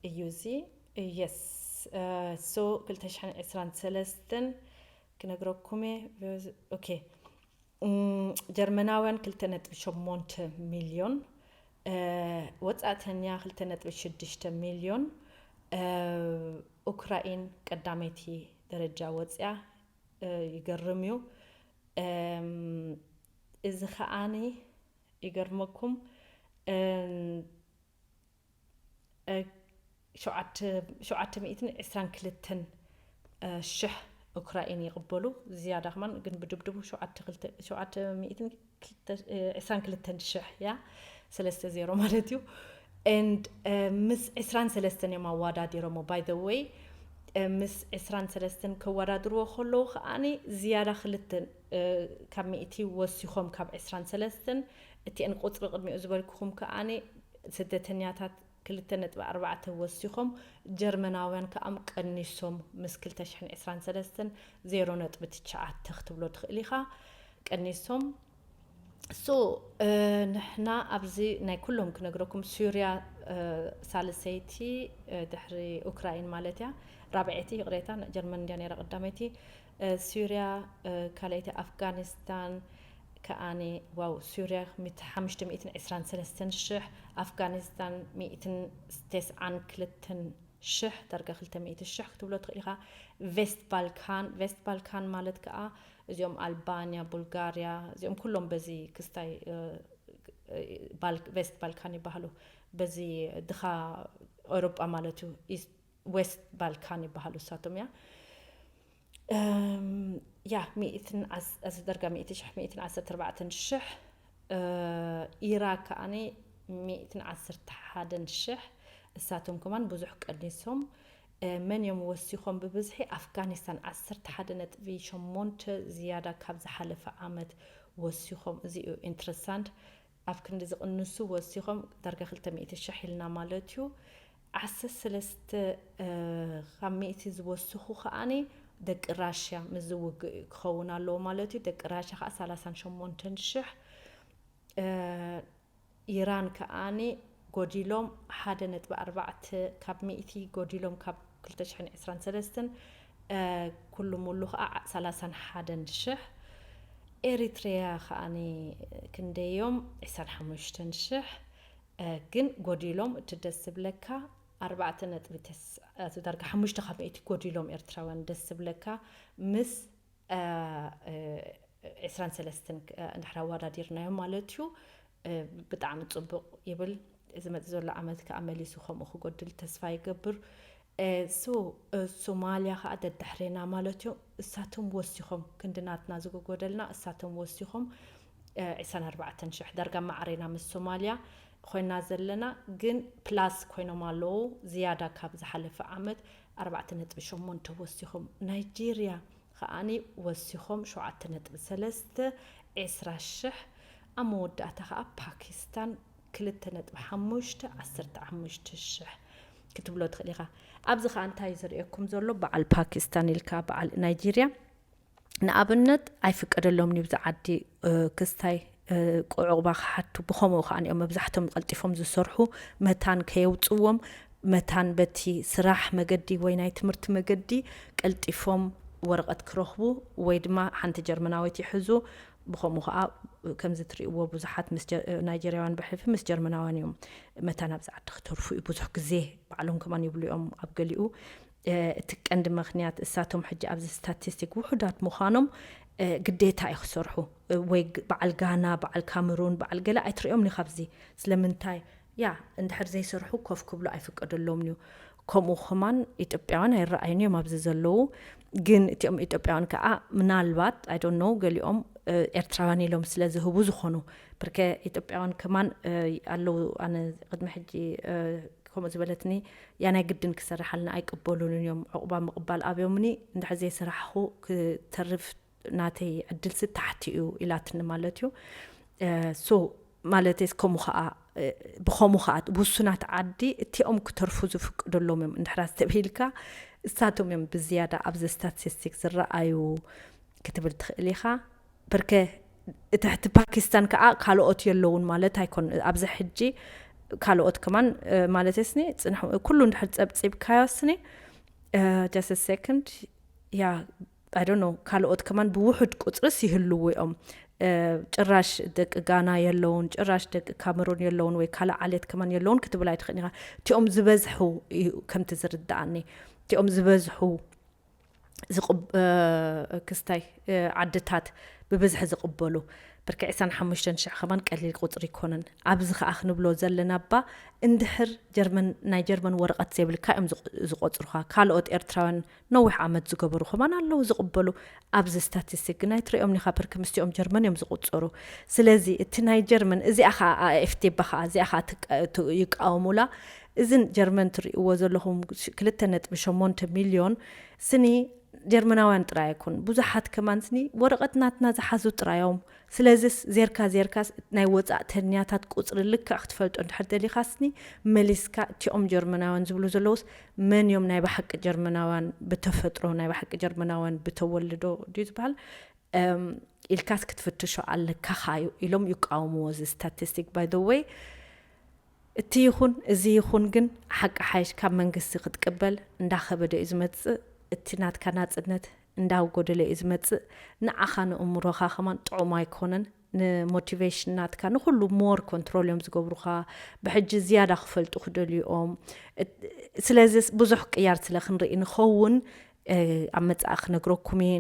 እዩ እዚ። የስ። ሶ ክልተ ሽሕን ዕስራን ሰለስተን ክነግረኩም እየ። ኦኬ። ጀርመናውያን ክልተ ነጥቢ ሸሞንተ ሚልዮን፣ ወጻእተኛ ክልተ ነጥቢ ሽዱሽተ ሚልዮን። ኡክራይን ቀዳመይቲ ደረጃ ወጽያ። ይገርም እዩ። እዚ ከዓኒ ይገርመኩም። ሸውዓተ ሚእትን ዕስራን ክልተን ሽሕ ኡክራይን ይቕበሉ። ዝያዳ ከማን ግን ብድብድቡ ሸውዓተ ሚእትን ዕስራን ክልተን ሽሕ እያ። ሰለስተ ዜሮ ማለት እዩ። And ምስ ዕስራን ሰለስተን እዮም ኣዋዳዲሮሞ። By the way ምስ ዕስራን ሰለስተን ከወዳድርዎ ከለዉ ከዓኒ ዝያዳ ክልተን ካብ ሚእቲ ወሲኾም ካብ ዕስራን ሰለስተን። እቲአን ቁፅሪ ቅድሚኡ ዝበልኩኹም ከዓኒ ስደተኛታት ክልተ ነጥቢ ኣርባዕተ ወሲኾም። ጀርመናውያን ከኣም ቀኒሶም ምስ ክልተ ሽሕን ዕስራን ሰለስተን ዜሮ ነጥቢ ትሽዓተ ክትብሎ ትኽእል ኢኻ። ቀኒሶም። ሶ ንሕና ኣብዚ ናይ ኩሎም ክነግረኩም ሱርያ ሳልሰይቲ ድሕሪ ኡክራይን ማለት እያ። ራብዐይቲ ይቕሬታ ጀርመን እንድያ ነይራ ቀዳመይቲ። ሱርያ ካልኣይቲ ኣፍጋኒስታን ከኣኒ ዋው ሱርያ ሓሙሽተ ሚእትን ዕስራን ሰለስተን ሽሕ፣ ኣፍጋኒስታን ሚእትን ተስዓን ክልተን ሽሕ ዳርጋ ክልተ ሚእቲ ሽሕ ክትብሎ ትኽእል ኢኻ። ቬስት ባልካን ቬስት ባልካን ማለት ከዓ እዚኦም ኣልባንያ፣ ቡልጋርያ እዚኦም ኩሎም በዚ ክስታይ ቬስት ባልካን ይበሃሉ። በዚ ድኻ ኤውሮጳ ማለት እዩ። ዌስት ባልካን ይበሃሉ እሳቶም እያ። ያ ሚእትን ዓስ- እዚ ደርጋ ሚእቲ ሽሕ ሚእትን ዓሰርተ ኣርባዕተን ሽሕ። ኢራክ ከዓኒ ሚእትን ዓሰርተ ሓደን ሽሕ። እሳቶም ከማን ብዙሕ ቀኒሶም። መን እዮም ወሲኾም ብብዝሒ? ኣፍጋኒስታን ዓሰርተ ሓደ ነጥቢ ሸሞንተ ዝያዳ ካብ ዝሓለፈ ዓመት ወሲኾም። እዚ እዩ ኢንትረሳንት። ኣብ ክንዲ ዝቕንሱ ወሲኾም ዳርጋ ክልተ ሚእቲ ሽሕ ኢልና ማለት እዩ። ዓሰርተ ሰለስተ ካብ ሚእቲ ዝወስኹ ከዓኒ ደቂ ራሽያ ምስ ዝውግእ ክኸውን ኣለዎ ማለት እዩ። ደቂ ራሽያ ከዓ ሰላሳን ሸሞንተን ሽሕ። ኢራን ከዓኒ ጎዲሎም ሓደ ነጥቢ ኣርባዕተ ካብ ሚእቲ ጎዲሎም ካብ ክልተ ሽሕን ዕስራን ሰለስተን። ኩሉ ሙሉ ከዓ ሰላሳን ሓደን ሽሕ። ኤሪትሪያ ከዓኒ ክንደዮም ዕስራን ሓሙሽተን ሽሕ። ግን ጎዲሎም እቲ ደስ ዝብለካ ኣርባዕተ ነጥቢ ተስ- ዳርጋ ሓሙሽተ ካብ ሚእቲ ጎዲሎም ኤርትራውያን ደስ ዝብለካ ምስ ዕስራን ሰለስተን እንድሕር ኣወዳዲርናዮም ማለት እዩ። ብጣዕሚ ፅቡቕ ይብል። ዝመፅእ ዘሎ ዓመት ከዓ መሊሱ ከምኡ ክጎድል ተስፋ ይገብር። ሶ ሶማልያ ከዓ ደድሕሬና ማለት እዮም። እሳቶም ወሲኾም ክንዲ ናትና ዝጎጎደልና እሳቶም ወሲኾም ዕስራን ኣርባዕተን ሽሕ ዳርጋ ማዕሬና ምስ ሶማልያ ኮይና ዘለና፣ ግን ፕላስ ኮይኖም ኣለዉ። ዝያዳ ካብ ዝሓለፈ ዓመት ኣርባዕተ ነጥቢ ሸሞንተ ወሲኾም። ናይጄርያ ከዓኒ ወሲኾም ሸውዓተ ነጥቢ ሰለስተ ዕስራ ሽሕ። ኣብ መወዳእታ ከዓ ፓኪስታን ክልተ ነጥቢ ሓሙሽተ ዓሰርተ ሓሙሽተ ሽሕ ክትብሎ ትኽእል ኢኻ። ኣብዚ ከዓ እንታይ ዝርእየኩም ዘሎ በዓል ፓኪስታን ኢልካ በዓል ናይጄርያ ንኣብነት ኣይፍቀደሎም ንብዚ ዓዲ ክስታይ ዕቑባ ክሓቱ። ብኸምኡ ከዓ እዮም መብዛሕቶም ቀልጢፎም ዝሰርሑ፣ መታን ከየውፅዎም፣ መታን በቲ ስራሕ መገዲ ወይ ናይ ትምህርቲ መገዲ ቀልጢፎም ወረቐት ክረኽቡ ወይ ድማ ሓንቲ ጀርመናዊት ይሕዙ። ብኸምኡ ከዓ ከምዚ ትርእይዎ ብዙሓት ናይጀርያውያን ብሕልፊ ምስ ጀርመናውያን እዮም መታን ኣብዚ ዓዲ ክተርፉ እዩ። ብዙሕ ግዜ ባዕሎም ከማን ይብሉ እዮም ኣብ ገሊኡ። እቲ ቀንዲ ምኽንያት እሳቶም ሕጂ ኣብዚ ስታቲስቲክ ውሑዳት ምዃኖም ግዴታ እዩ ክሰርሑ። ወይ በዓል ጋና፣ በዓል ካሜሩን፣ በዓል ገለ ኣይትርእዮም ኒ ካብዚ። ስለምንታይ? ያ እንድሕር ዘይሰርሑ ኮፍ ክብሉ ኣይፍቀደሎም እዩ። ከምኡ ከማን ኢትዮጵያውያን ኣይረኣዩን እዮም ኣብዚ ዘለዉ። ግን እቲኦም ኢትዮጵያውያን ከዓ ምናልባት ኣይ ዶንት ኖው ገሊኦም ኤርትራውያን ኢሎም ስለ ዝህቡ ዝኾኑ ብርከ ኢትዮጵያውያን ከማን ኣለዉ። ኣነ ቅድሚ ሕጂ ከምኡ ዝበለትኒ ያ ናይ ግድን ክሰርሓልና ኣይቅበሉን እዮም። ዕቑባ ምቕባል ኣብዮምኒ እንድሕር ዘይሰራሕኹ ክተርፍ ናተይ ዕድልሲ ታሕቲ እዩ ኢላትኒ ማለት እዩ። ሶ ማለተይስ ከምኡ ከዓ ብኸምኡ ከዓ ውሱናት ዓዲ እቲኦም ክተርፉ ዝፍቅደሎም እዮም እንድሕራ ዝተብሂልካ እሳቶም እዮም ብዝያዳ ኣብዚ ስታቲስቲክ ዝረኣዩ ክትብል ትኽእል ኢኻ። ብርከ ትሕቲ ፓኪስታን ከዓ ካልኦት የለውን ማለት ኣይኮን። ኣብዚ ሕጂ ካልኦት ከማን ማለት ስኒ ፅንሑ ኩሉ እንድሕር ፀብፂብካዮ ስኒ just second ያ I don't know ካልኦት ከማን ብውሑድ ቁፅርስ ይህልዉ እዮም። ጭራሽ ደቂ ጋና የለውን፣ ጭራሽ ደቂ ካሜሩን የለውን ወይ ካልእ ዓሌት ከማን የለውን ክትብል ኣይትኽእል ኢኻ። እቲኦም ዝበዝሑ እዩ ከምቲ ዝርድኣኒ እቲኦም ዝበዝሑ ክስታይ ዓድታት ብብዝሒ ዝቕበሉ ብርኪ ዕስራን ሓሙሽተን ሽሕ ከማን ቀሊል ቁፅሪ ይኮነን። ኣብዚ ከዓ ክንብሎ ዘለና እባ እንድሕር ጀርመን ናይ ጀርመን ወረቐት ዘይብልካ እዮም ዝቆፅሩካ። ካልኦት ኤርትራውያን ነዊሕ ዓመት ዝገበሩ ከማን ኣለዉ ዝቕበሉ። ኣብዚ ስታቲስቲክ ግን ኣይትሪኦም ኒኻ ብርኪ ምስቲኦም ጀርመን እዮም ዝቁፀሩ። ስለዚ እቲ ናይ ጀርመን እዚኣ ከዓ ኣኤፍቴባ ከዓ እዚኣ ከዓ ይቃወሙላ። እዝን ጀርመን ትርእይዎ ዘለኹም ክልተ ነጥቢ ሸሞንተ ሚልዮን ስኒ ጀርመናውያን ጥራይ ኣይኮን ብዙሓት ከማን ስኒ ወረቐት ናትና ዝሓዙ ጥራዮም። ስለዚስ ዜርካ ዜርካስ ናይ ወፃእተኛታት ቁፅሪ ልክዕ ክትፈልጦ እንድሕር ደሊኻስኒ መሊስካ እቲኦም ጀርመናውያን ዝብሉ ዘለውስ መን እዮም ናይ ብሓቂ ጀርመናውያን ብተፈጥሮ ናይ ብሓቂ ጀርመናውያን ብተወልዶ ድዩ ዝበሃል ኢልካስ ክትፍትሾ ኣለካ ካዩ ኢሎም ይቃወምዎ እዚ ስታቲስቲክ ባይ ወይ እቲ ይኹን እዚ ይኹን ግን ሓቂ ሓይሽ ካብ መንግስቲ ክትቅበል እንዳኸበደ እዩ ዝመፅእ። እቲ ናትካ ናፅነት እንዳጎደለ እዩ ዝመፅእ። ንዓኻ ንእምሮኻ ከማን ጥዑም ኣይኮነን። ንሞቲቬሽን ናትካ ንኩሉ ሞር ኮንትሮል እዮም ዝገብሩኻ። ብሕጂ ዝያዳ ክፈልጡ ክደልዩ እዮም። ስለዚ ብዙሕ ቅያር ስለ ክንርኢ ንኸውን ኣብ መፃኢ ክነግረኩም እየ።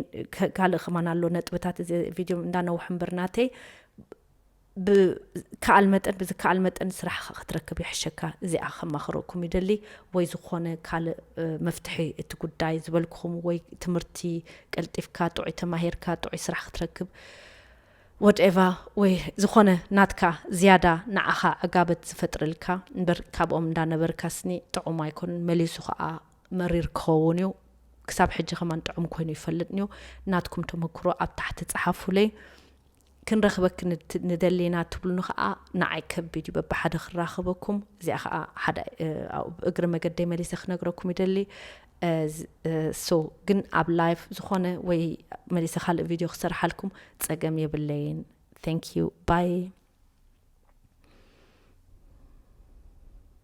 ካልእ ከማን ኣሎ ነጥብታት እዚ ቪድዮ እንዳነውሕ እምበር ናተይ ብከኣል መጠን ብዝከኣል መጠን ስራሕ ክትረክብ ይሕሸካ። እዚኣ ከማኽረኩም ይደሊ ወይ ዝኾነ ካልእ መፍትሒ እቲ ጉዳይ ዝበልኩኹም ወይ ትምህርቲ ቀልጢፍካ ጥዑይ ተማሂርካ ጥዑይ ስራሕ ክትረክብ ወድኤቫ ወይ ዝኾነ ናትካ ዝያዳ ንዓኻ ዕጋበት ዝፈጥርልካ እምበር ካብኦም እንዳነበርካ ስኒ ጥዑም ኣይኮኑን። መሊሱ ከዓ መሪር ክኸውን እዩ። ክሳብ ሕጂ ከማን ጥዑም ኮይኑ ይፈልጥን እዩ። ናትኩም ተመክሮ ኣብ ታሕቲ ጸሓፉለይ። ክንረኽበኪ ንደሊና ትብሉኒ ከዓ ንዓይ ከቢድ እዩ በብሓደ ክራኸበኩም። እዚኣ ከዓ ሓደ እግሪ መገደይ መሊሰ ክነግረኩም ይደሊ። ሶ ግን ኣብ ላይፍ ዝኾነ ወይ መሊሰ ካልእ ቪድዮ ክሰርሓልኩም ፀገም የብለይን። Thank you. Bye.